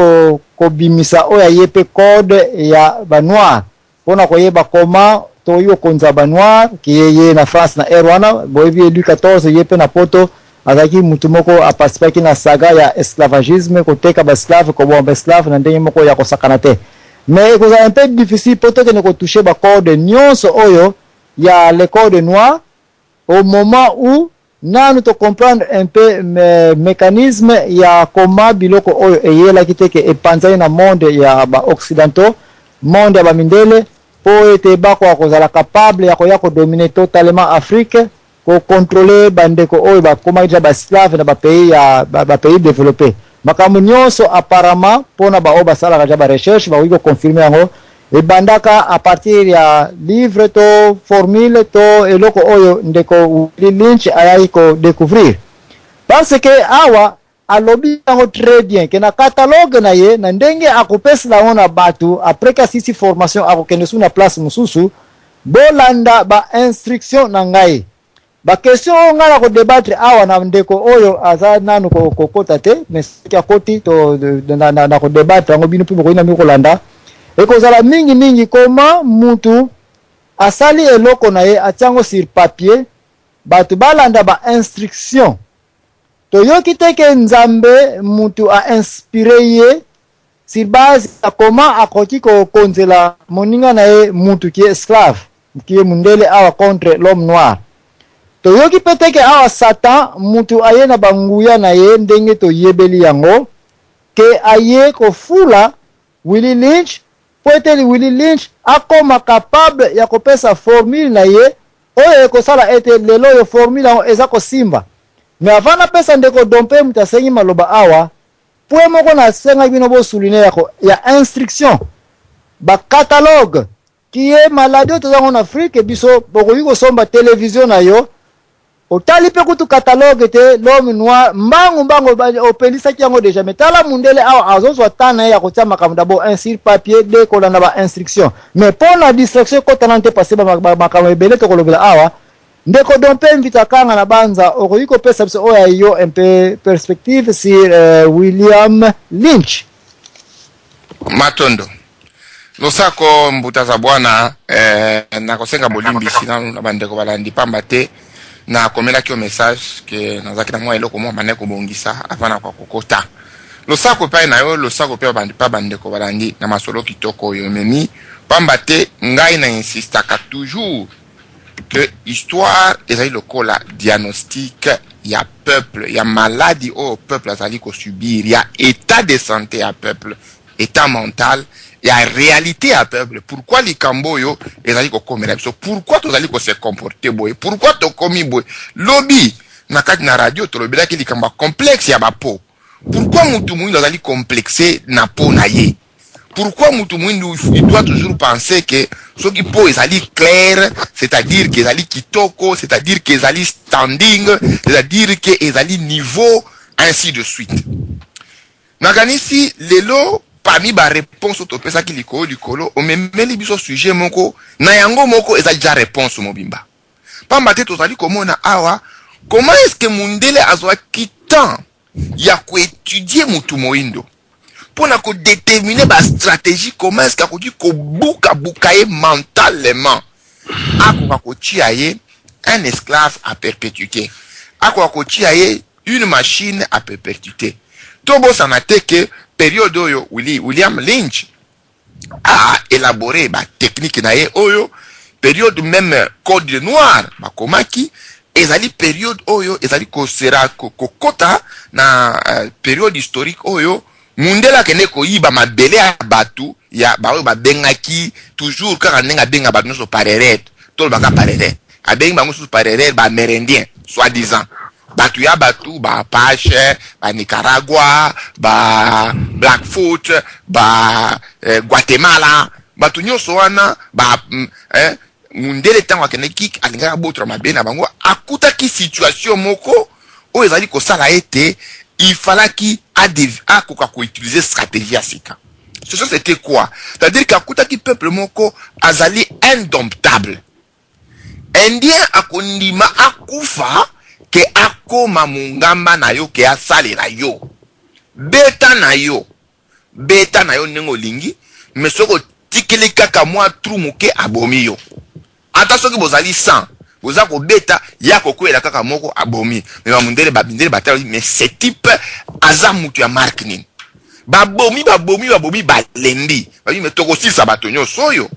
kobimisa oyo aye mpe code ya banoir mpona koyeba koma tokoki kokonza banoir ki ye na France na ère wana. Boyebi ye Louis XIV, ye mpe na Poto azalaki mutu moko aparticipaki na saga ya esclavagisme, koteka baesclave, koboma baesclave na ndenge moko ya kosakana te. Mais ekozala un peu difficile mpo tokende kotouche bacode nyonso oyo ya le code noir au moment où nanu tocomprendre un peu mécanisme ya koma biloko oyo eyelaki te ke epanzani na monde ya baoccidentaux. monde ya bamindele mpo ete bakoka kozala capable ya koya kodominer totalement Afrique, kocontrôler bandeko oyo bakomaki deja baesclave na bapays ya bapays développé. Makambo nyonso apparemment, mpona baoyo basalaka deja barecherche, bakoki koconfirmer yango, ebandaka à partir ya livre to formule to eloko oyo ndeko Willy Lynch ayaki kodécouvrir, parce que awa alobi yango très bien ke na catalogue na ye, na ndenge akopesela yango na bato après ke asisi formation, akokende su na place mosusu. Bolanda bainstruction na ngai. Baquestion oyo ngai na kodébattre awa na ndeko oyo aza nanu kokota te, mais soki akoti to na kodébattre yango, bino mpe bokoki na mi kolanda. Ekozala mingimingi koma mutu asali eloko na ye, atia yango sur papier, bato balanda bainstruction. Toyoki te ke Nzambe mutu ainspirer ye sur base ya koma akoki kokonzela moninga na ye mutu ki esclave, ki ye mundele awa, contre l'homme noir. Toyoki mpe te ke awa Satan mutu aye na banguya na ye, ndenge toyebeli yango, ke aye kofula Willy Lynch mpo ete Willy Lynch akoma capable ya kopesa formule na ye oyo ekosala ete lelo oyo formule yango eza kosimba. Mais avant napesa ndeko Dompe, moto asengi maloba awa, point moko nasengaki bino bosouligner ya instruction, bacatalogue ki ye maladie oyo tozango na Afrique. Biso bokoki kosomba télévision na yo, otali mpe kutu catalogue te, l'homme noir mbangu mbangu opelisaki yango déjà. Mais tala mundele awa, azozwa temps na ye ya kotia makambo d'abord un sur papier, de kolanda bainstruction. Mais mpo na distraction ekotana te, parce makambo ebele tokolobela awa. Ndeko Dompe Mvita Kanga na Banza, okoki kopesa biso oyo yo un peu perspective sur William Lynch? Matondo, losako, mbuta za bwana. Nakosenga bolimbisi nanu na bandeko balandi, pamba te nakomelaki yo message ke nazalaki na mwa eloko mwa bande kobongisa avant na kwa kokota. Losako epai na yo, losako mpe pa bandeko balandi na masolo kitoko oyo ememi, pamba te ngai na insistaka toujours que histoire ezali lokola diagnostic ya peuple, ya maladie oyo peuple azali kosubir, ya état de santé ya peuple, état mental, ya réalité ya peuple. Pourquoi likambo oyo ezali kokomela biso? Pourquoi tozali kose comporter boye? Pourquoi tokomi boye? Lobi na kati na radio tolobelaki likambo ya complexe ya bapeau. Pourquoi mutu mwindu azali complexe na peau na ye? Pourquoi mutu mwindu, il doit toujours penser que soki peau ezali claire, c'est-à-dire que ezali kitoko, c'est-à-dire que ezali standing, c'est-à-dire que ezali niveau, ainsi de suite? Nakanisi lelo, parmi baréponse oyo topesaki likolo likolo, omemeli biso sujet moko na yango moko eza déjà réponse mobimba, pamba te tozali komona awa comment est-ce que mundele azwaki temps ya koétudier mutu moyindo mpona kodéterminer bastratégie, comment est-ce que akoki kobukabuka ye mentalement, akoka kotia ye un esclave à perpétuité, akoka kotia ye une machine à perpétuité. Tobosana te ke période oyo William Lynch a élaboré batechnique na ye oyo, période même Code noir bakomaki, ezali période oyo ezali kosera kokota na période historique oyo mundele akende koyiba mabele ya bato ya baoyo babengaki toujours kaka ndenge abenga bato nyonso par erreur. Tolobaka par erreur, abengi bango susu par erreur baamérindien, soi-disant bato ya bato baapache, banicaragua, ba Blackfoot, ba Guatemala, bato nyonso wana ba mundele ntango akendeki, alingaki abotola mabe na bango, akutaki situation moko oyo ezali kosala ete ifalaki akoka koutiliser stratégie ya sika. Ce c'était quoi? C'est-à-dire qu'akutaki peuple moko azali indomptable. Indien akondima akufa ke akoma mongamba na yo, ke asalela yo. Beta na yo, beta na yo ndenge olingi, mais soki otikeli kaka mwa trou moke, abomi yo. Ata soki bozali 100, boza kobeta, ya kokwela kaka moko, abomi. Mais bamundele, bamindele batala, mais ce type aza mutu ya marque nini? Babomi, babomi, babomi, balembi, babi mais tokosilisa bato nyonso oyo.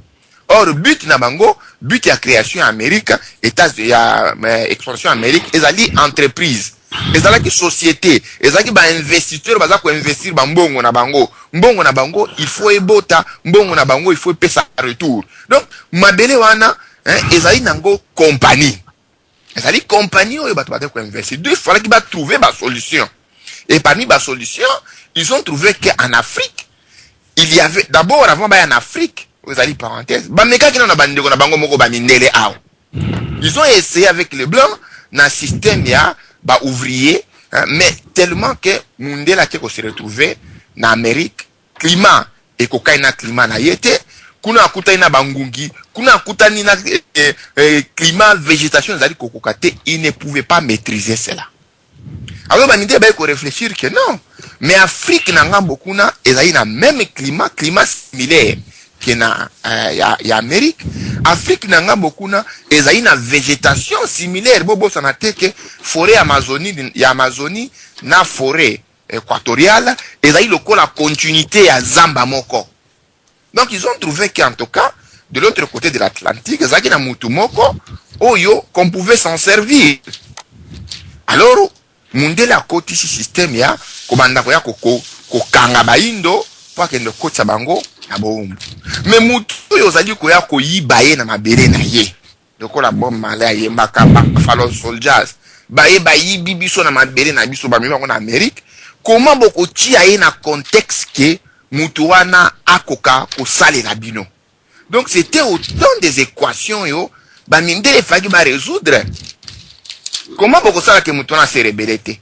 Or but na bango, but ya création ya Amérique, états ya expansion ya Amérique, ezali entreprise. Ezalaki société, ezalaki bainvestisseur baza koinvestir bambongo na bango. Mbongo na bango, il faut ebota mbongo na bango, il faut epesa retour. Donc mabele wana, hein, ezali nango compagnie, ezali compagnie oyo bato bazali koinvestir. Donc il fallaki batrouver basolution. Et parmi basolution, ils ont trouvé qu'en Afrique il y avait d'abord, avant baya en Afrique, ezali parenthèse, bamekaki nano na bandeko na bango moko bamindele awa. Ils ont essayé avec les Blancs na système ya baouvrier, hein, mais tellement que mundele ake kose retrouver na Amérique, climat ekokani na climat na ye te. Kuna akutani na bangungi, kuna akutani na climat, végétation ezali kokoka te. Il ne pouvait pas maîtriser cela. Alors bamindele baye koréfléchir que non, mais Afrique na ngambo kuna ezali na même climat, climat similaire ke na ya Amérique. Afrique na ngambo kuna ezali na végétation similaire. Bobosana te ke forêt Amazonie, ya Amazonie na forêt équatoriale ezali lokola continuité ya zamba moko. Donc ils ont trouvé qu'en tout cas, de l'autre côté de l'Atlantique, ezalaki na mutu moko oyo qu'on pouvait s'en servir. Alors mundele akotisi système ya kobanda koya kokanga bayindo mpo akende kokotisa bango na bowumbu. Mais mutu oyo ozali koya koyiba ye na mabele na ye, lokola Bob Marley ayembaka, Buffalo Soldiers baye bayibi biso na mabele na biso, bamemi bango na Amérique, comment bokotia ye na contexte ke mutu wana akoka kosalela bino? Donc c'était autant des équations oyo bamindele efaki barésoudre. Comment bokosala ke mutu wana ase rebeller te?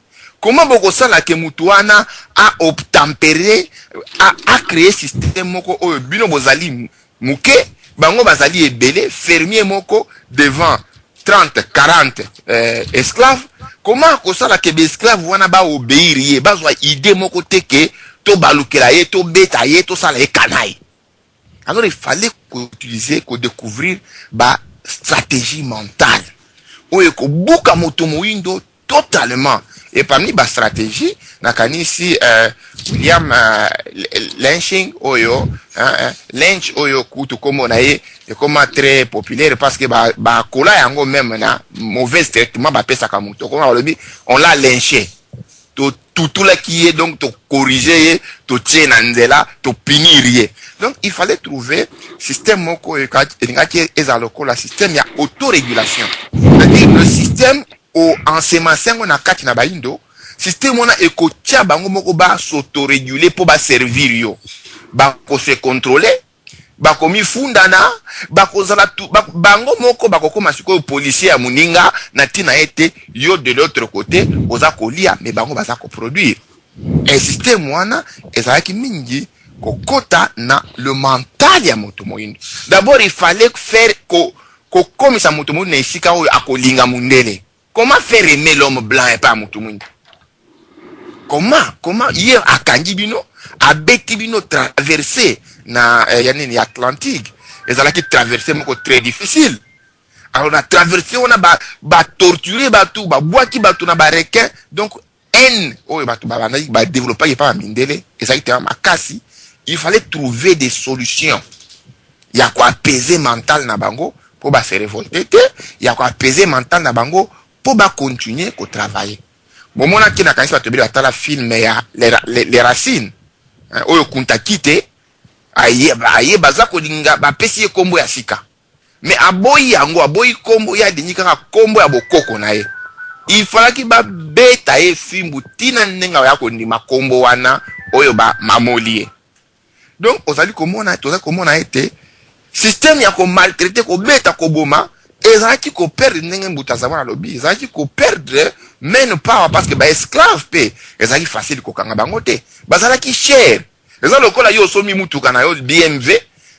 Comment bokosala ke mutu wana aobtempérer, acréer système moko oyo bino bozali moke, bango bazali ebele, fermier moko devant 30 40 esclave? Comment akosala ke baesclave wana baobéir ye, bazwa idée moko te ke tobalukela ye, tobeta ye, tosala ye kanaye? Alors il fallait koutiliser, kodécouvrir bastratégie mentale oyo ekobuka moto moyindo totalement. Et parmi bastratégie, nakanisi William Lynching oyo, hein, Lynch oyo kutu kombo na ye ekoma très populaire parce que bakola yango même na mauvais traitement bapesaka moto, okoma balobi on l'a lynché, totutulaki ye, donc tocorriger ye, totie na nzela, topunir ye. Donc il fallait trouver système moko oyo elingaki ezala lokola système ya autorégulation, c'est-à-dire le système oensemencer yango na kati na bayindo. Système wana ekotia bango moko bas'autoréguler mpo baservir yo, bakose contrôler, bakomifundana, bakozala tu, bango moko bakokóma sikoyo policier ya moninga na ntina ete yo de l'autre côté oza kolia, mais bango baza koproduire. E système wana ezalaki mingi kokota na le mental ya moto moyindo. D'abord il fallait faire kokomisa moto moyindo na esika oyo akolinga mundele. Comment faire aimer l'homme blanc epai ya moto moyindo? Comment ye akangi bino, abeti bino traverse na ya nini, ya Atlantique? Ezalaki traverse moko très difficile. Alors na traverse wana batorturer bato, babwaki bato na barequin. Donc haine oyo bato babandaki badéveloppaki epa bamindele ezalaki tema makasi. Il fallait trouver des solutions ya koapaiser mental na bango mpo base révolter te, ya koapaiser mental na bango mpo bacontinuer kotravailler. Bomonaki, nakanisi bato ebele batala film ya Les Racines, hein, oyo Kunta Kinte aye, aye baza kolinga bapesi ye nkombo ya sika, mais aboyi yango, aboyi nkombo ye, alingi kaka nkombo ya bokoko na ye. Il fallaki babeta ye fimbu ntina ndenge aya kondima nkombo wana oyo bamamoli ye. Donc ozali komona, tozali komona ete système ya komaltraiter, kobeta, koboma ezalaki koperdre. Ndenge mbuta azali alobi, ezalaki koperdre main power parce que baesclave mpe ezalaki facile kokanga bango te, bazalaki cher. Eza lokola yo osomi mutuka na yo BMW,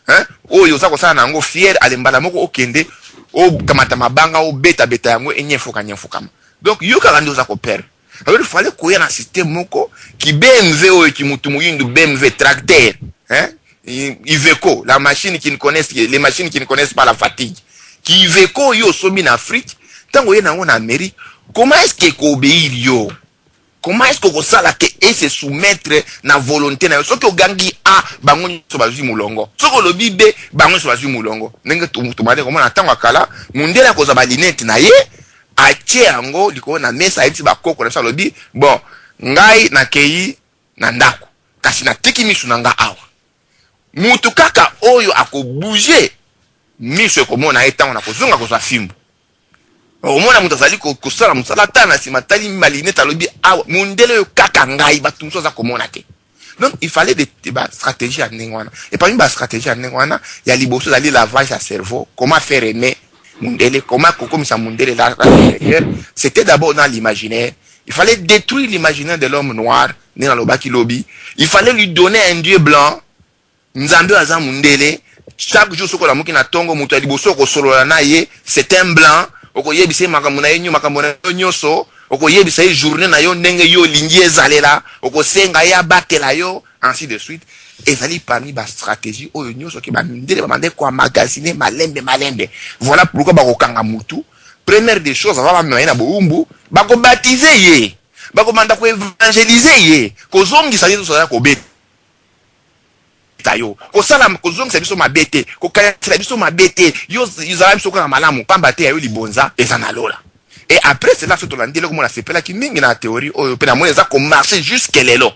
hein, oyo oza kosala na yango fier, alembala moko okende okamata mabanga, obetabeta yango, enyefuka nyefukama. Donc yo kaka nde oza koperdre. Alors il fallait koya na système moko ki BMW oyo ki mutu moyindu, BMW tracteur, hein, Iveco, la machine qui ne connaissent les machines qui ne connaissent pas la fatigue, ki Iveco oyo osomi na Afrique, ntango oye nango na Amérique, comment est-ce que ekoobéir yo? Comment est-ce que okosala ke ese soumettre na volonté na yo? Soki ogangi A, bango nyonso bazwi molongo. Soki olobi B, bango nyonso bazwi molongo. Ndenge tomande komona ntango ya kala, mondele akozwa balunettes na ye. Atie yango likolo na mesa, ayebisi bakoko na biso, alobi: "Bon, ngai nakei na ndako, kasi natiki misu na nga awa. Mutu kaka oyo akobouger miso, ekomona ye ntango na kozonga kozwa fimbu." Omona moto azali kosala mosala, ata na nsima tali malinete, alobi: "Awa mundele oyo kaka ngai, bato mosusu aza komona te." Donc il fallait de bastratégie ya ndenge wana. Et parmi bastratégie ya ndenge wana, ya liboso ezali lavage ya cerveau. Comment faire aimer mundele? Comment kokomisa mundele la supérieur? C'était d'abord dans l'imaginaire. Il fallait détruire l'imaginaire de l'homme noir. Ndenge nalobaki lobi, il fallait lui donner un dieu blanc, Nzambe oyo aza mundele. Chaque jour soki olamuki na ntongo, moto ya liboso okosolola na ye, c'est un blanc. Okoyebisa ye makambo na ye, makambo na yo nyonso, okoyebisa ye journée na yo ndenge yo olingi ezalela, okosenga ye abatela yo, ainsi de suite. Ezali parmi bastratégie oyo nyonso ke bamindele babande koemmagasiner malembe malembe. Voilà pourquoi bakokanga mutu, première des choses, avant bamema ye na bowumbu, bakobaptiser ye, bakobanda koévangéliser ye, kozongisa ye nyonso aza kobeta yo, kosala kozongisa biso mabe te, kokanisela biso mabe te, yo ezala biso kaka malamu, pamba te ya yo libonza eza na lola. Et après cela, so tolandi eloko mona asepelaki mingi na théorie oyo mpe namoni eza komarcher jusque lelo: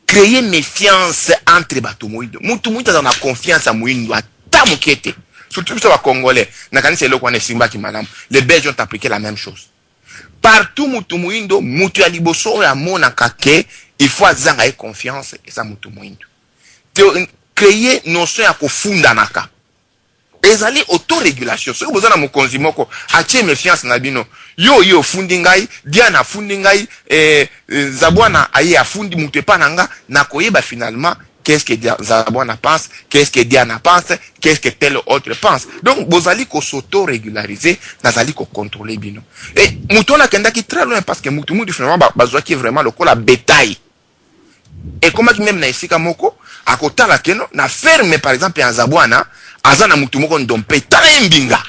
créer méfiance entre bato moyindo. Mutu moyindo aza na confiance ya moyindo ata moke te, surtout biso bacongolais. Nakanisi eloko wana esimbaki malamu. Les Belges ont appliqué la même chose partout. Mutu moyindo, mutu ya liboso oyo amonaka ke il faut azanga ye confiance, eza mutu moyindo. Créer notion ya kofundanaka ezali autorégulation. Soki boza na mokonzi moko atie méfiance na bino, yo ye ofundi ngai, Diane afundi ngai, Zabwana aye afundi moto epa na nga, nakoyeba finalement qu'est-ce que Zabwana pense, qu'est-ce que Diana pense, qu'est-ce que tel autre pense. Donc bozali kos'auto-régulariser, nazali kocontrôler bino. Et moto wana akendaki très loin, parce que mutu finalement bazwaki vraiment lokola bétail. Ekomaki même na esika moko akotala keno na ferme, par exemple ya Zabwana, aza na mutu moko ndompe, tala ye mbinga,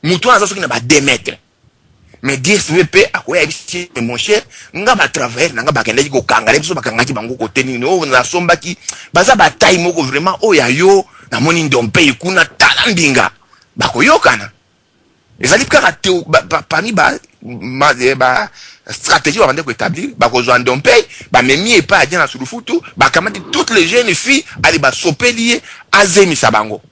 mutu wana aza soki na ba 2 mètres, mais DSV mpe akoya yebisi: "Mon cher, nga batravailleur na nga bakendaki kokanga biso, bakangaki bango kote nini oyo nasombaki, baza bataille moko vraiment oyo ya yo, namoni ndompe kuna, tala mbinga." Bakoyokana. Ezali kaka te parmi ba stratégie babande koétablir. Bakozwa ndompe, bamemi epai adia na sulufutu, bakamati toutes les jeunes filles, ali basopeli ye, azemisa bango,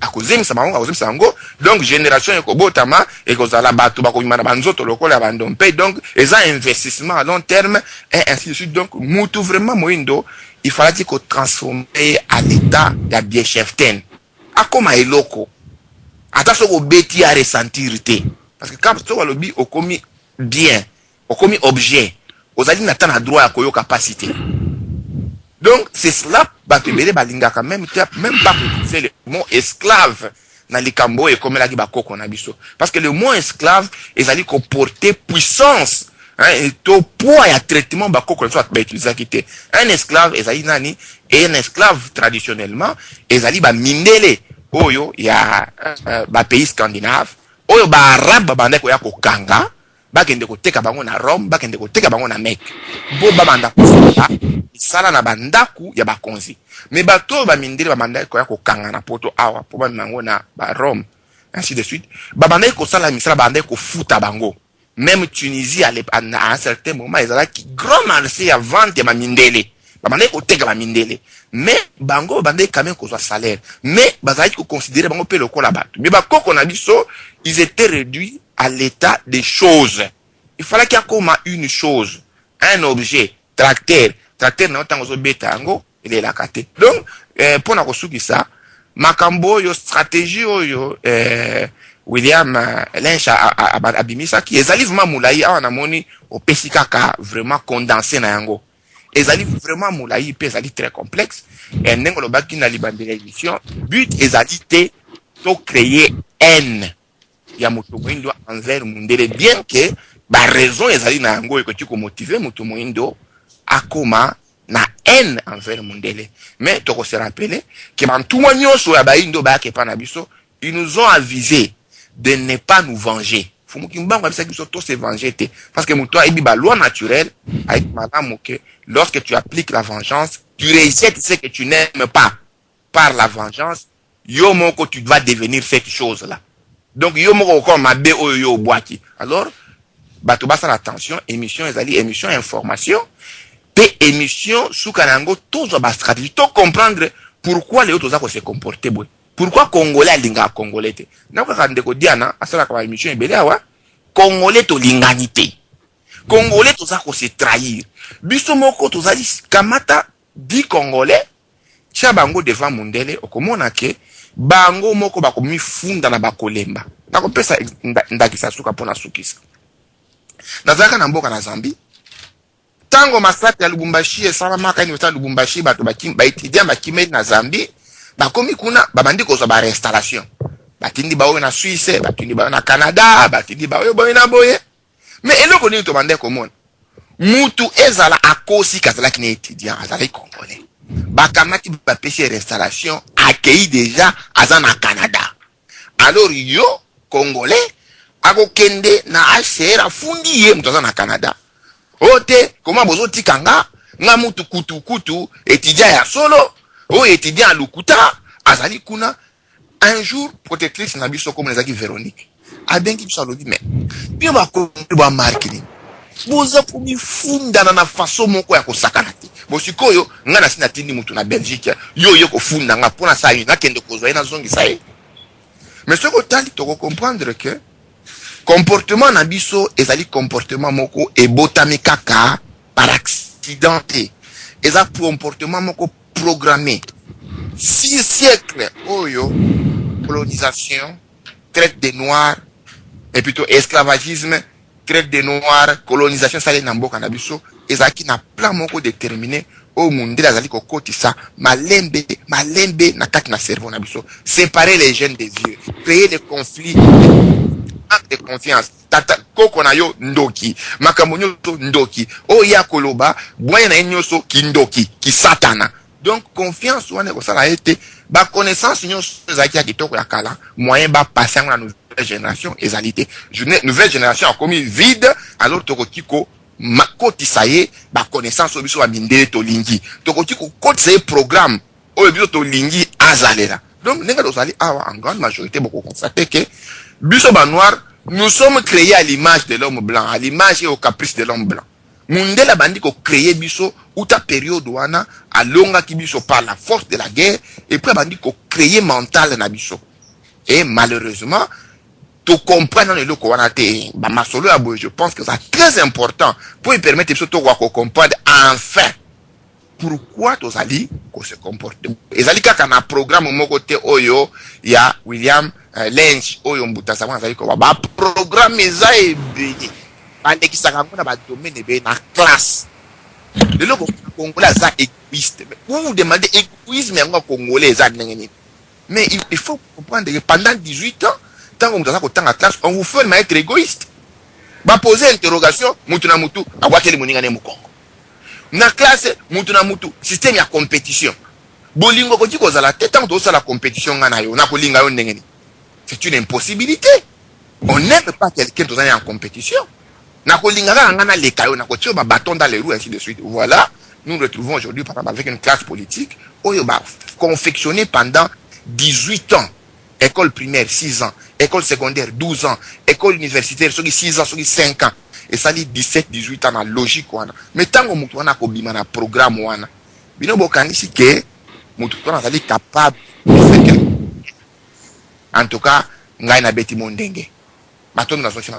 akozemisa bango, akozemisa bango. Donc génération ekobotama ekozala bato bakobima na banzoto lokola ya bandompe. Donc eza investissement à long terme et ainsi de suite. Donc mutu vraiment moyindo, il fallaki kotransformer ye à l'état ya biecheftaine, akoma eloko ata soki obeti ya ressentir te, parce que quand soki balobi okomi bien, okomi objet, ozali na ta na droit ya koyoka pasi te. Donc c'est cela, bato ebele balingaka même te, même pas koutiliser le mot esclave na likambo oyo ekomelaki bakoko na biso, parce que le mot esclave ezali koporter puissance, hein, to poids ya traitement bakoko na biso bautilisaki te. Un esclave ezali nani? Et un esclave traditionnellement ezali bamindele oyo ya bapays scandinave, oyo baarabe babandaki koya kokanga, bakende koteka bango na Rome, bakende koteka bango na Mecque, mpo babanda kosala misala na bandako ya bakonzi. Me bato oyo bamindele babandaki koya kokanga na Poto awa mpo bamema yango na barome, ainsi de suite, babandaki kosala misala, babandaki kofuta bango. Même Tunisie à un certain moment ezalaki grand marché ya vente ya bamindele, babandaki koteka bamindele. Mais bango babandaki quand même kozwa salaire, mais bazalaki koconsidérer bango mpe lokola bato. Mais bakoko na biso, ils étaient réduits à l'état des choses. Il fallait akoma une chose, un objet, tracteur. Tracteur na yo, ntango ozobeta yango, elelaka te. Donc mpo na kosukisa makambo oyo, stratégie oyo William Lynch abimisaki ezali vraiment molai. Awa namoni opesi kaka vraiment condensé na yango. Ezali vraiment molai mpe ezali très complexe. E ndenge olobaki na libandeli ya émission, but ezali te to créer haine ya moto moyindo envers mundele, bien que baraison ezali na yango ekoki komotiver moto moyindo akoma na haine envers mundele. Mais tokose rappeler ke bantumwa nyonso ya bayindo bayaka epa na biso, ils nous ont avisé de ne pas nous venger. Fumu Kimbangu abisaki biso to se venger te, parce que moto ayebi baloi naturelle, ayebi malamu ke lorsque tu appliques la vengeance, tu rejettes ce que tu n'aimes pas. Par la vengeance, yo moko tu dois devenir cette chose là. Donc yo moko okoma mabe oyo yo obwaki. Alors bato basala attention, émission ezali émission information mpe émission suka na yango tozwa bastratégie, tocomprendre pourquoi lelo toza kose comporter boye, pourquoi Congolais alingaka Congolais te. Nakokaka ndeko Diana asalaka baémission ebele awa. Congolais tolingani te, Congolais toza kose trahir biso moko. Tozali kamata 10 Congolais, tia bango devant mundele, okomona ke bango moko bakomifunda na bakolemba. Nakopesa ndakisa suka mpo nasukisa. Nazalaka na mboka na Zambie ntango massacre ya Lubumbashi esalamaka, université ya Lubumbashi. Bato baétudiant bakimeli na Zambie, bakomi kuna, babandi kozwa baréinstallation. Batindi baoyo na Suisse, batindi baoyo na Canada, batindi baoyo boye na boye. Mais eloko nini tobande komona? Mutu ezala akosi, kazalaki na étudiant, azalaki Congolais, bakamati, bapesi réinstallation, akei déjà, aza na Canada. Alors yo Congolais akokende na HCR, afundi ye, moto aza na Canada oyo te. Koma bozotika nga, nga mutu kutu kutu étudiant ya solo, oyo étudiant ya lokuta azali kuna. Un jour, protectrice na biso, komona ezalaki Véronique, abengi biso, alobi: "Mais bino bakongi bamarke nini, boza komifundana na façon moko ya kosakana te. Bo sikoyo nga nasi natindi mutu na Belgique, yo oye kofunda nga mpo nasala nini? Nakende kozwa ye, nazongisa ye." Mais soki otali, tokocomprendre que comportement na biso ezali comportement moko ebotami kaka par accident te, eza comportement moko programmé. 6 siècles oyo, colonisation, traite des Noirs, et plutôt esclavagisme, traite des Noirs, colonisation esali na mboka na biso, ezalaki na plan moko déterminé oyo mundele azali kokotisa malembe malembe na kati na cerveau na biso: séparer les jeunes des vieux, créer des conflits, manque de confiance. Tata koko na yo ndoki, makambo nyonso ndoki, oyo ye akoloba bwanya na ye nyonso kindoki, kisatana. Donc confiance wana ekosala ete baconnaissance nyonso ezalaki ya kitoko ya kala, moyen bapase yango na nouvelle génération ezali te. Nouvelle génération akomi vide. Alors tokoki kokotisa ye baconnaissance oyo biso bamindele tolingi, tokoki kokotisa ye programme oyo biso tolingi azalela. Donc ndenge tozali awa, en grande majorité, bokoconstate ke biso banoir, nous sommes créés à l'image de l'homme blanc, à l'image et au caprice de l'homme blanc. Mundele abandi kocréer biso uta période wana alongaki biso par la force de la guerre, et puis abandi kocréer mental na biso. Et malheureusement, tocomprendre nano eloko wana te. Bamasolo ya boye, je pense que c'est très important pour permettre biso tokoka kocomprendre enfin pourquoi tozali kose comporter. Ezali kaka na programme moko te oyo ya William Lynch oyo mbuta sango azali koba. Baprogramme eza ebele, balekisaka yango na badomaine ebele. Na classe lelo, Congolais aza égoïste. Vous vous demandez égoïsme yango ya Congolais eza ndenge nini? Mais il faut comprendre que pendant 18 ans, ntango moto aza kotanga classe, on vous forme à être égoïste. Bapose interrogation, mutu na mutu abwakeli moninga ne mokongo. Na classe, mutu na mutu, système ya compétition. Bolingo ekoki kozala te ntango tozosala compétition. Nga na yo, nakolinga yo ndenge nini? C'est une impossibilité. On n'aime pas quelqu'un tozali en compétition. Nakolinga kaka nga naleka yo, nakotia yo babâton dans les roues, ainsi de suite. Voilà, nous nous retrouvons aujourd'hui, par exemple, avec une classe politique oyo baconfectionné pendant 18 ans: école primaire 6 ans, école secondaire 12 ans, école universitaire soki 6 ans, soki 5 ans, esali 17 18 ans na logique wana. Mais ntango motu wana akobima na programme wana, bino bokanisi ke motu wana azali capable de faire quelque? En tout cas, ngai nabeti mo ndenge matondo, nazongisi.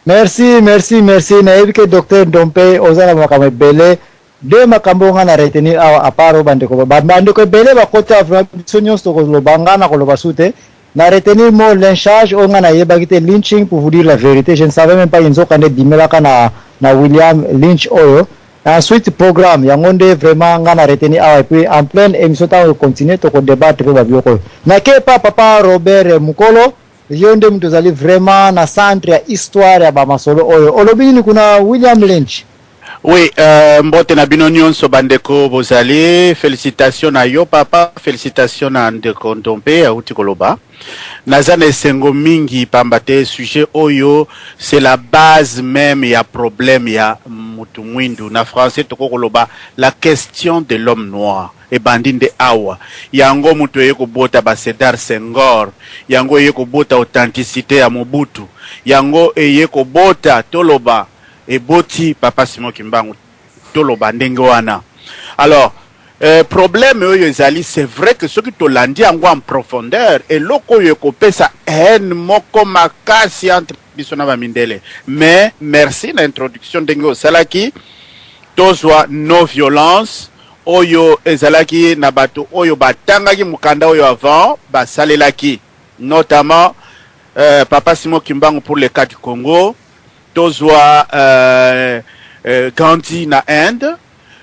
Merci, merci, merci. Nayebi ke docteur Ndompe oza na makambo ebele. De makambo nga na retenir awa, à part oyo bandeko ebele bakota, vraiment biso nyonso tokoloba, nga na koloba su te. Na retenir mo lynchage oyo nga nayebaki te, lynching. Pour vous dire la vérité, je ne savais même pas nzoka nde ebimelaka na William Lynch oyo. Ensuite, programme yango nde vraiment nga na retenir awa. Et puis en pleine émission, ntango continue, tokodébattre mpe babiloko oyo. Nake pa papa Robert Mukolo, yo nde moto ozali vraiment na centre ya histoire ya bamasolo oyo. Olobi nini kuna, William Lynch? Oui, mbote na bino nyonso bandeko bozali. Félicitation na yo papa, félicitation na ndeko Ndombe auti koloba. Naza na esengo mingi pamba te sujet oyo, c'est la base même ya problème ya mutu mwindu. Na français toko koloba la question de l'homme noir ebandi nde awa. Yango mutu eye kobota ba Sédar Senghor, yango eye kobota authenticité ya Mobutu, yango eye kobota, toloba, eboti papa Simon Kimbangu, toloba ndenge wana. Alors problème oyo ezali, c'est vrai que soki tolandi yango en profondeur, eloko oyo ekopesa haine moko makasi entre biso na bamindele. Mais merci na introduction ndenge osalaki. Tozwa non violence oyo ezalaki na bato oyo batangaki mokanda oyo avant basalelaki, notamment papa Simon Kimbangu pour le cas du Congo, tozwa Gandhi na Inde,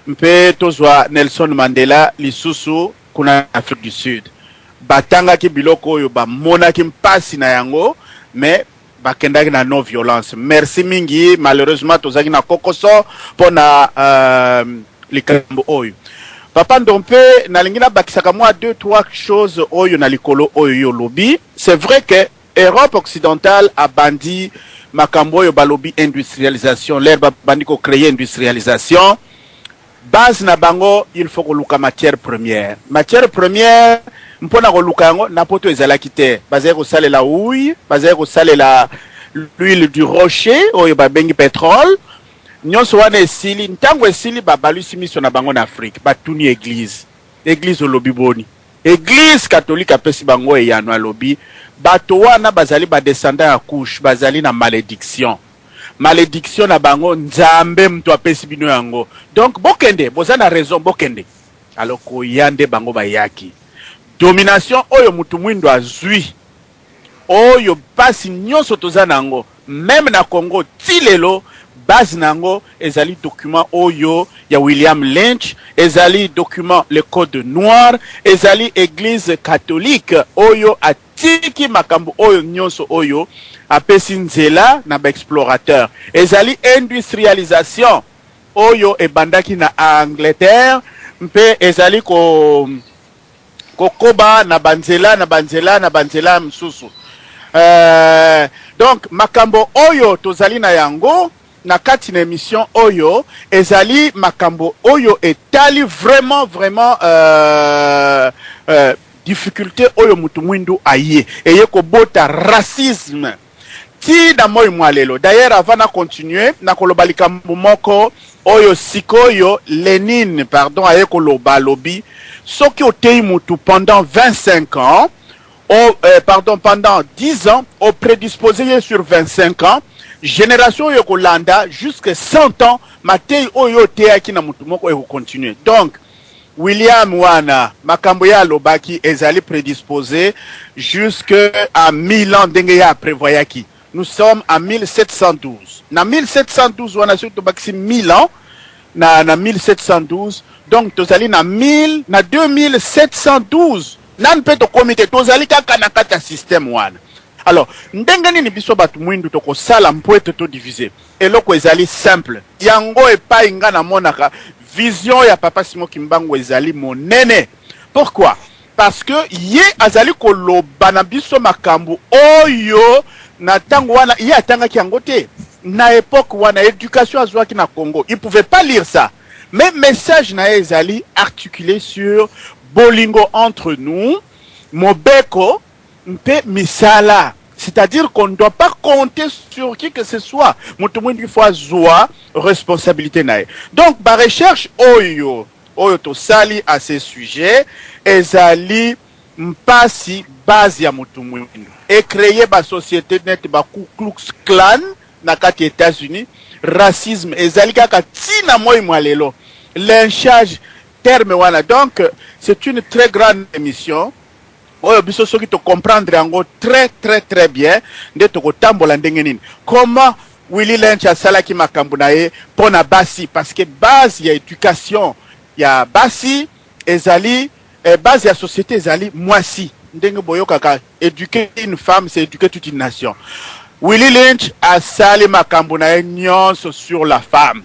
mpe tozwa Nelson Mandela lisusu kuna na Afrique du Sud. Batangaki biloko oyo, bamonaki mpasi na yango, mais bakendaki na non violence. Merci mingi. Malheureusement tozalaki na kokoso mpo na likambo oyo. Papa Ndompe, nalingi nabakisaka mwa deux trois choses oyo na likolo oyo yo olobi. C'est vrai que Europe occidentale abandi makambo oyo balobi industrialisation. L'heure babandi kocréer industrialisation, base na bango, il faut koluka matière première. Matière première mpona koluka yango na poto ezalaki te. Bazali kosalela houille, bazali kosalela l'huile du rocher oyo babengi pétrole. Nyonso wana esili. Ntango esili, babalwisi miso na bango na Afrique, batuni église. Église olobi boni? Église catholique apesi bango eyano, alobi bato wana bazali badescendant ya Kush, bazali na malédiction. Malédiction na bango, Nzambe moto apesi bino yango, donc bokende, boza na raison, bokende. Alors koya nde bango bayaki. Domination oyo mutu mwindo azwi, oyo mpasi nyonso toza na yango même na Congo ti lelo, base na yango ezali document oyo ya William Lynch, ezali document le Code noir, ezali église catholique oyo atiki makambo oyo nyonso, oyo apesi nzela na baexplorateur. Ezali industrialisation oyo ebandaki na Angleterre mpe ezali kokoba na banzela na banzela na banzela mosusu. Donc makambo oyo tozali na yango na kati na émission oyo ezali makambo oyo etali vraiment vraiment difficulté oyo mutu mwindu aye eye kobota racisme ti na moi mwa lelo. D'ailleurs, avant na continuer, nakoloba likambo moko oyo sikoyo Lénine, pardon, aye koloba. Alobi soki oteyi mutu pendant 25 ans, pardon, pendant 10 ans, oprédispose ye sur 25 ans, génération oyo ekolanda jusque 100 ans, matei oyo oteyaki na mutu moko ekocontinue. Donc William wana, makambo ye alobaki ezali prédisposé jusque à 1000 ans ndenge ye aprévoyaki. Nous sommes à 1712. Na 1712 wana, soki tobakisi 1000 ans na 1712, donc tozali na 1000 na 2712. Nani mpe tokomi te, tozali kaka na kati ya système wana. Alors ndenge nini biso bato mwindu tokosala mpo ete todivise? Eloko ezali simple. Yango epai nga namonaka vision ya papa Simon Kimbangu ezali monene. Pourquoi? Parce que ye azali koloba na biso makambo oyo na ntango wana ye atangaki yango te. Na époque wana, éducation azwaki na Congo, il pouvait pas lire ça, mais message na ye ezali articulé sur bolingo entre nous, mobeko mpe misala, c'est-à-dire qu'on ne doit pas compter sur qui que ce soit. Moto mwindu, il faut azwa responsabilité na ye. Donc barecherche oyo tosali à ce sujet ezali mpasi. Base ya motu mwindu ecréer basociété neti ba Ku Klux Klan na kati ya États-Unis. Racisme ezali kaka ntina moi mwa lelo, lynchage, terme wana. Donc c'est une très grande émission oyo biso soki tocomprendre yango très très très bien, nde tokotambola ndenge nini, comment Willy Lynch asalaki makambo na ye mpo na basi, parce que base ya éducation ya basi ezali base ya société ezali mwasi. Ndenge boyokaka, éduquer une femme, c'est éduquer toute une nation. Willy Lynch asali makambo na ye nyonso sur la femme.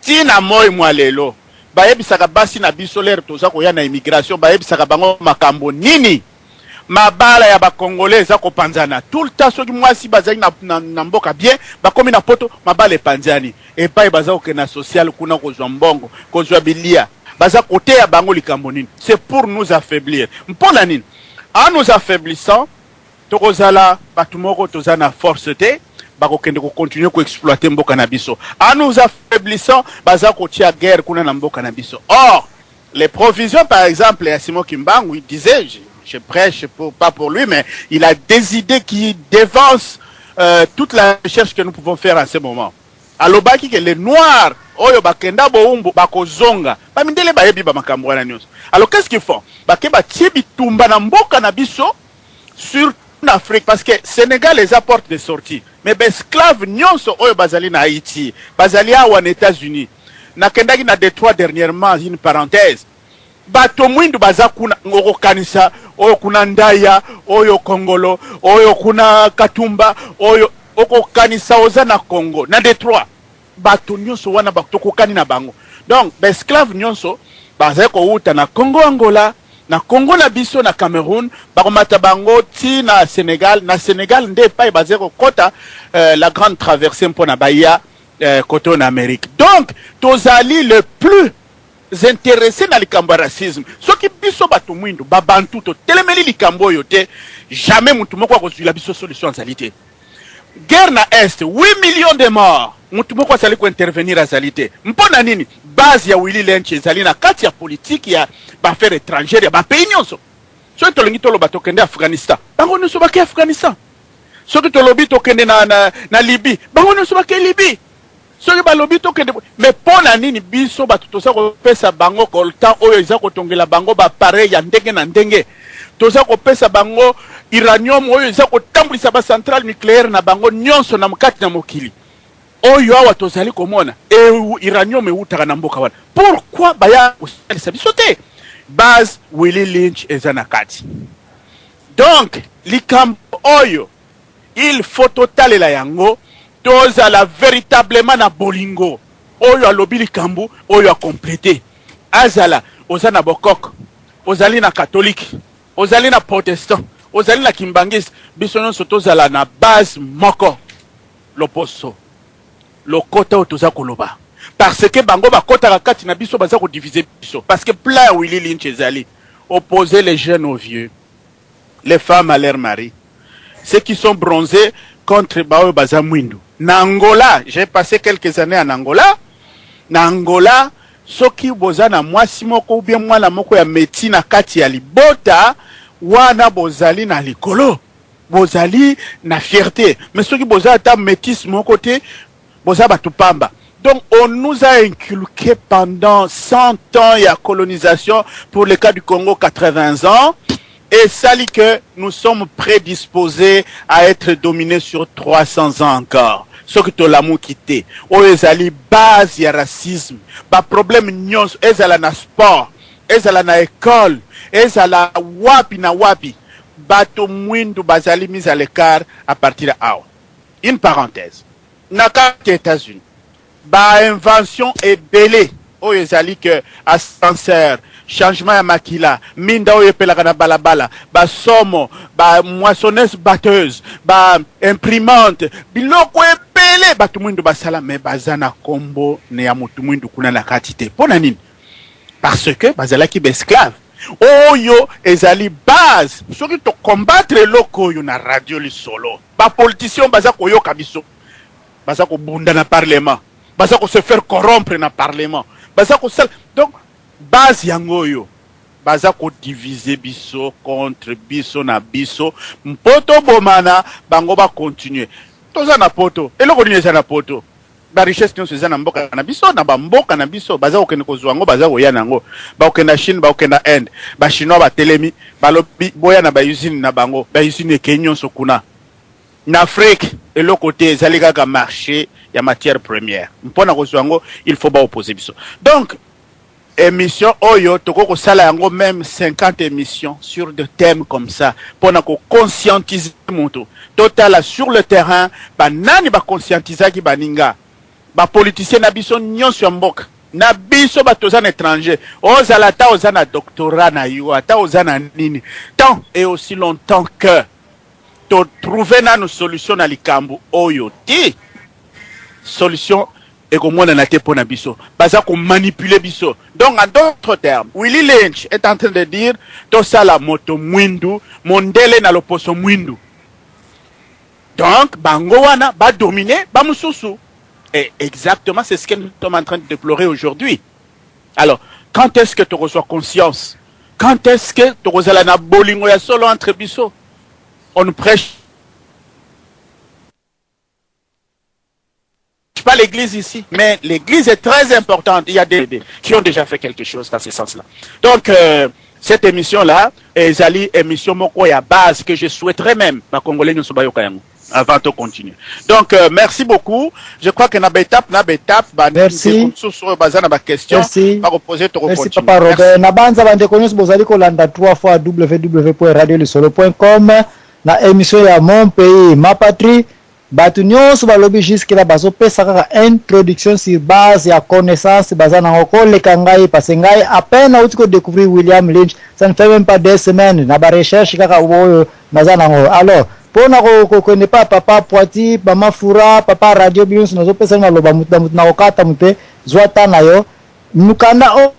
Ti na moi mwa lelo, bayebisaka basi na biso lere toza koya na immigration, bayebisaka bango makambo nini? Mabala ya ba congolais eza kopanzana tout le temps. Soki mwasi bazali na mboka bien, bakomi na poto, mabala epanzani. Epai baza kokende na social kuna kozwa mbongo, kozwa bilia, baza koteya bango likambo nini? C'est pour nous affaiblir. Mpo na nini? En nous affaiblissant, tokozala bato moko toza na force te, bakokende kocontinuer koexploiter mboka na biso. En nous affaiblissant, baza kotia guerre kuna na mboka na biso. Or les provisions, par exemple, ya Simon Kimbangu, il disait, je prêche pour, pas pour lui, mais il a des idées qui dévancent toute la recherche que nous pouvons faire en ce moment. Alobaki ke les Noirs oyo bakenda bowumbu bakozonga. Bamindele bayebi bamakambo wana nyonso. Alors qu'est-ce qu'ils font? Bake batie bitumba na mboka na biso, surtout en Afrique, parce que Sénégal eza porte de sortie, mais baesclave nyonso oyo bazali na Haïti, bazali awa na États-Unis. Nakendaki na Détroit dernièrement, une parenthèse, bato mwindu baza kuna, okokanisa oyo kuna Ndaya, oyo Kongolo, oyo kuna Katumba, oyo okokanisa oza na Congo. Na Détroit, bato nyonso wana tokokani na bango. Donc baesclave nyonso bazali kowuta na Congo, Angola, na Congo na biso, na Cameroun, bakomata bango ti na Sénégal. Na Sénégal nde epai bazali kokɔta la grande traversée mpo na baya kote na Amérique. Donc tozali le plus intéressé na likambo ya racisme. Soki biso bato mwindu, babantu, totelemeli likambo oyo te, jamais mutu moko akozwila biso solution azali te. Guerre na Est, 8 millions de morts, mutu moko azali kointervenir azali te. Mpo na nini? Base ya Willy Lynch ezali na kati ya politike ya baaffaire étrangère ya bapays nyonso. Soki tolingi toloba tokende Afghanistan, bango nyonso bake Afghanistan. Soki tolobi tokende na Libye, bango nyonso bake Libye. Soki balobi tokende, mais mpo na nini biso bato toza kopesa bango coltan oyo eza kotongela bango baappareil ya ndenge na ndenge, toza kopesa bango uranium oyo eza kotambwisa bacentrale nucléaire na bango nyonso na kati na mokili oyo awa tozali komona e, uranium ewutaka na mboka wana? Pourquoi baya kosalisa biso te? Base Willy Lynch eza na kati. Donc likambo oyo, il faut totalela yango, tozala véritablement na bolingo. Oyo alobi likambo oyo acompléter, azala oza na bokoko, ozali na catholique, ozali na protestant, ozali na kimbangiste, biso nyonso tozala na base moko, loposo, lokota oyo toza koloba, parce que bango bakɔtaka kati na biso, baza kodiviser biso, parce que plan ya Willy Lynch ezali opposer les jeunes aux vieux, les femmes à leur mari, ceux qui sont bronzés contre baoyo baza mwindu. Na Angola, j'ai passé quelques années en Angola, na Angola, soki boza na mwasi moko ou bien mwana moko ya métis na kati ya libota wana, bozali na likolo, bozali na fierté. Mais soki boza ata métis moko te, boza bato pamba. Donc on nous a inculqué pendant 100 ans ya colonisation, pour le cas du Congo 80 ans, et sali que nous sommes prédisposés à être dominés sur 300 ans encore soki tolamuki te. Oyo ezali base ya racisme. Baproblème nyonso, ezala na sport, ezala na école, ezala wapi na wapi, bato mwindu bazali mise à l'écart à partir ya awa. Une parenthèse, na kati ya États-Unis, bainvention ebele oyo ezali ke ascenseur, changement ya makila, minda oyo epelaka na balabala, basomo, bamoissonneuse batteuse, baimprimante, biloko ebele bato mwindu basala, me baza na nkombo ya motu mwindu kuna na kati te. Mpo na nini? Parce que bazalaki baesclave. Oyo ezali base. Soki tocombattre eloko oyo na radio lisolo, bapoliticien baza koyoka biso, baza kobunda na parlement, baza kose faire corrompre na parlement, baza kosala. Donc base yango oyo baza kodiviser biso contre biso na biso mpo tobomana. Bango bacontinuer. Toza na poto, eloko nini eza na poto? Barichesse nyonso eza na mboka na biso, na bamboka na biso. Baza kokende kozwa yango, baza koya na yango, bakokenda Chine, bakokenda Inde. Bachinois batelemi, balobi boya na bausine na bango, bausine ekei nyonso kuna. Na Afrique eloko te, ezali kaka marché ya matière première. Mpo na kozwa yango, il faut baopposer biso. Donc émission oyo, tokoki kosala yango même 50 émissions sur des thèmes comme ça mpona koconscientiser moto. Totala sur le terrain banani baconscientisaki baninga. Ba politiciens na biso nyonso ya mboka na biso bato oza na étranger, ozala ata oza na doctorat na yo, ata oza na nini, tant et aussi longtemps que totrouve nanu solution na likambo oyo te, solution ekomonana te mpo na biso. Baza komanipuler biso. Donc, en d'autres termes, Willy Lynch est en train de dire: tosala moto mwindu, mondele na loposo mwindu. Donc bango wana badomine bamosusu. Et exactement, c'est ce que nous sommes en train de déplorer aujourd'hui. Alors, quand est-ce que tu reçois conscience? Quand est-ce que tokozala na bolingo ya solo entre biso? On ne prêche pas l'église ici, mais l'église est très importante. Il y a des qui ont déjà fait quelque chose dans ce sens-là. Donc, cette émission-là, ezali émission moko ya base que je souhaiterais même ba Congolais nyonso bayoka yango avant de continuer. Donc, merci beaucoup. Je crois que na ba étape na ba étape ba Merci. mosusu oyo baza na ba question Merci. bakoposer, to Merci. continuer. Papa Robert. Na banza bandeko nyonso bozali kolanda 3 fois www.radiolisolo.com na émission ya Mon pays ma patrie. Bato nyonso balobi jusque là, bazopesa kaka introduction sur base ya connaissance baza nango koleka ngai, parce ngai à peine nauti kodécouvrir William Lynch, ça ne fait même pas 2 semaines, na barecherche kaka oyo naza nango. Alors, mpona kokende pa papa Poiti, mama Fura, papa Radio, bino nyonso nazopesa maloba, mutu na mutu na kokata mutu te. Zwa ta na yo mokanda oyo.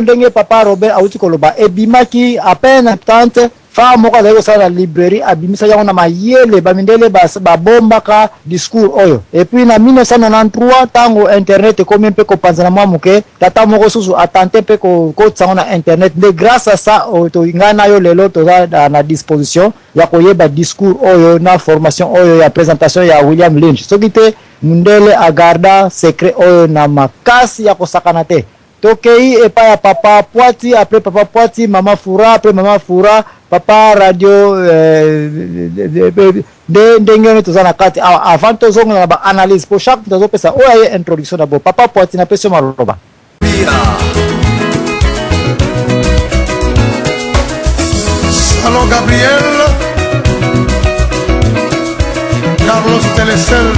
Ndenge papa Robert auti koloba, ebimaki à peine tante femme moko azali kosala na librairie, abimisaki yango na mayele. Bamindele babombaka discours oyo. Et puis na 1993, ntango internet ekomi mpe kopanzana mwa moke, tata moko susu atante mpe kotisa yango na internet. Nde grâce à ça oyo ngai na yo lelo toza na disposition ya koyeba discours oyo na formation oyo ya présentation ya William Lynch. Soki te, mundele agarda secret oyo na makasi ya kosakana te. Tokei epai ya papa Poiti, après papa Poiti, mama Fura, après mama Fura, papa Radio. Nde ndenge wana toza na kati awa. Avant tozonga na baanalyse, po chaque moto azopesa oyo aye introduction d'abord. Papa Poiti, napesi yo maloba. Salon Gabriel, Carlos Telecel,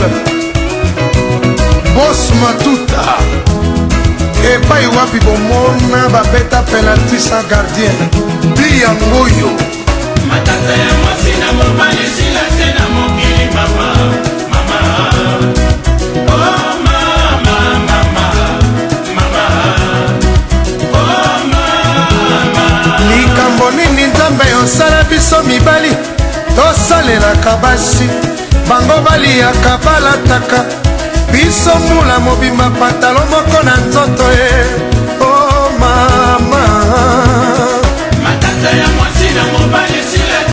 Bos Matuta, epai wapi bomona babeta penalty sans gardien bi yango oyo? Matata ya mwasi na mobali esila te na mokili. Mama, mama, oh mama, mama, mama, oh mama. Likambo nini Nzambe osala biso mibali? Tosalelaka basi, bango baliaka, balataka, biso mbula mobimba patalo moko na nzoto e.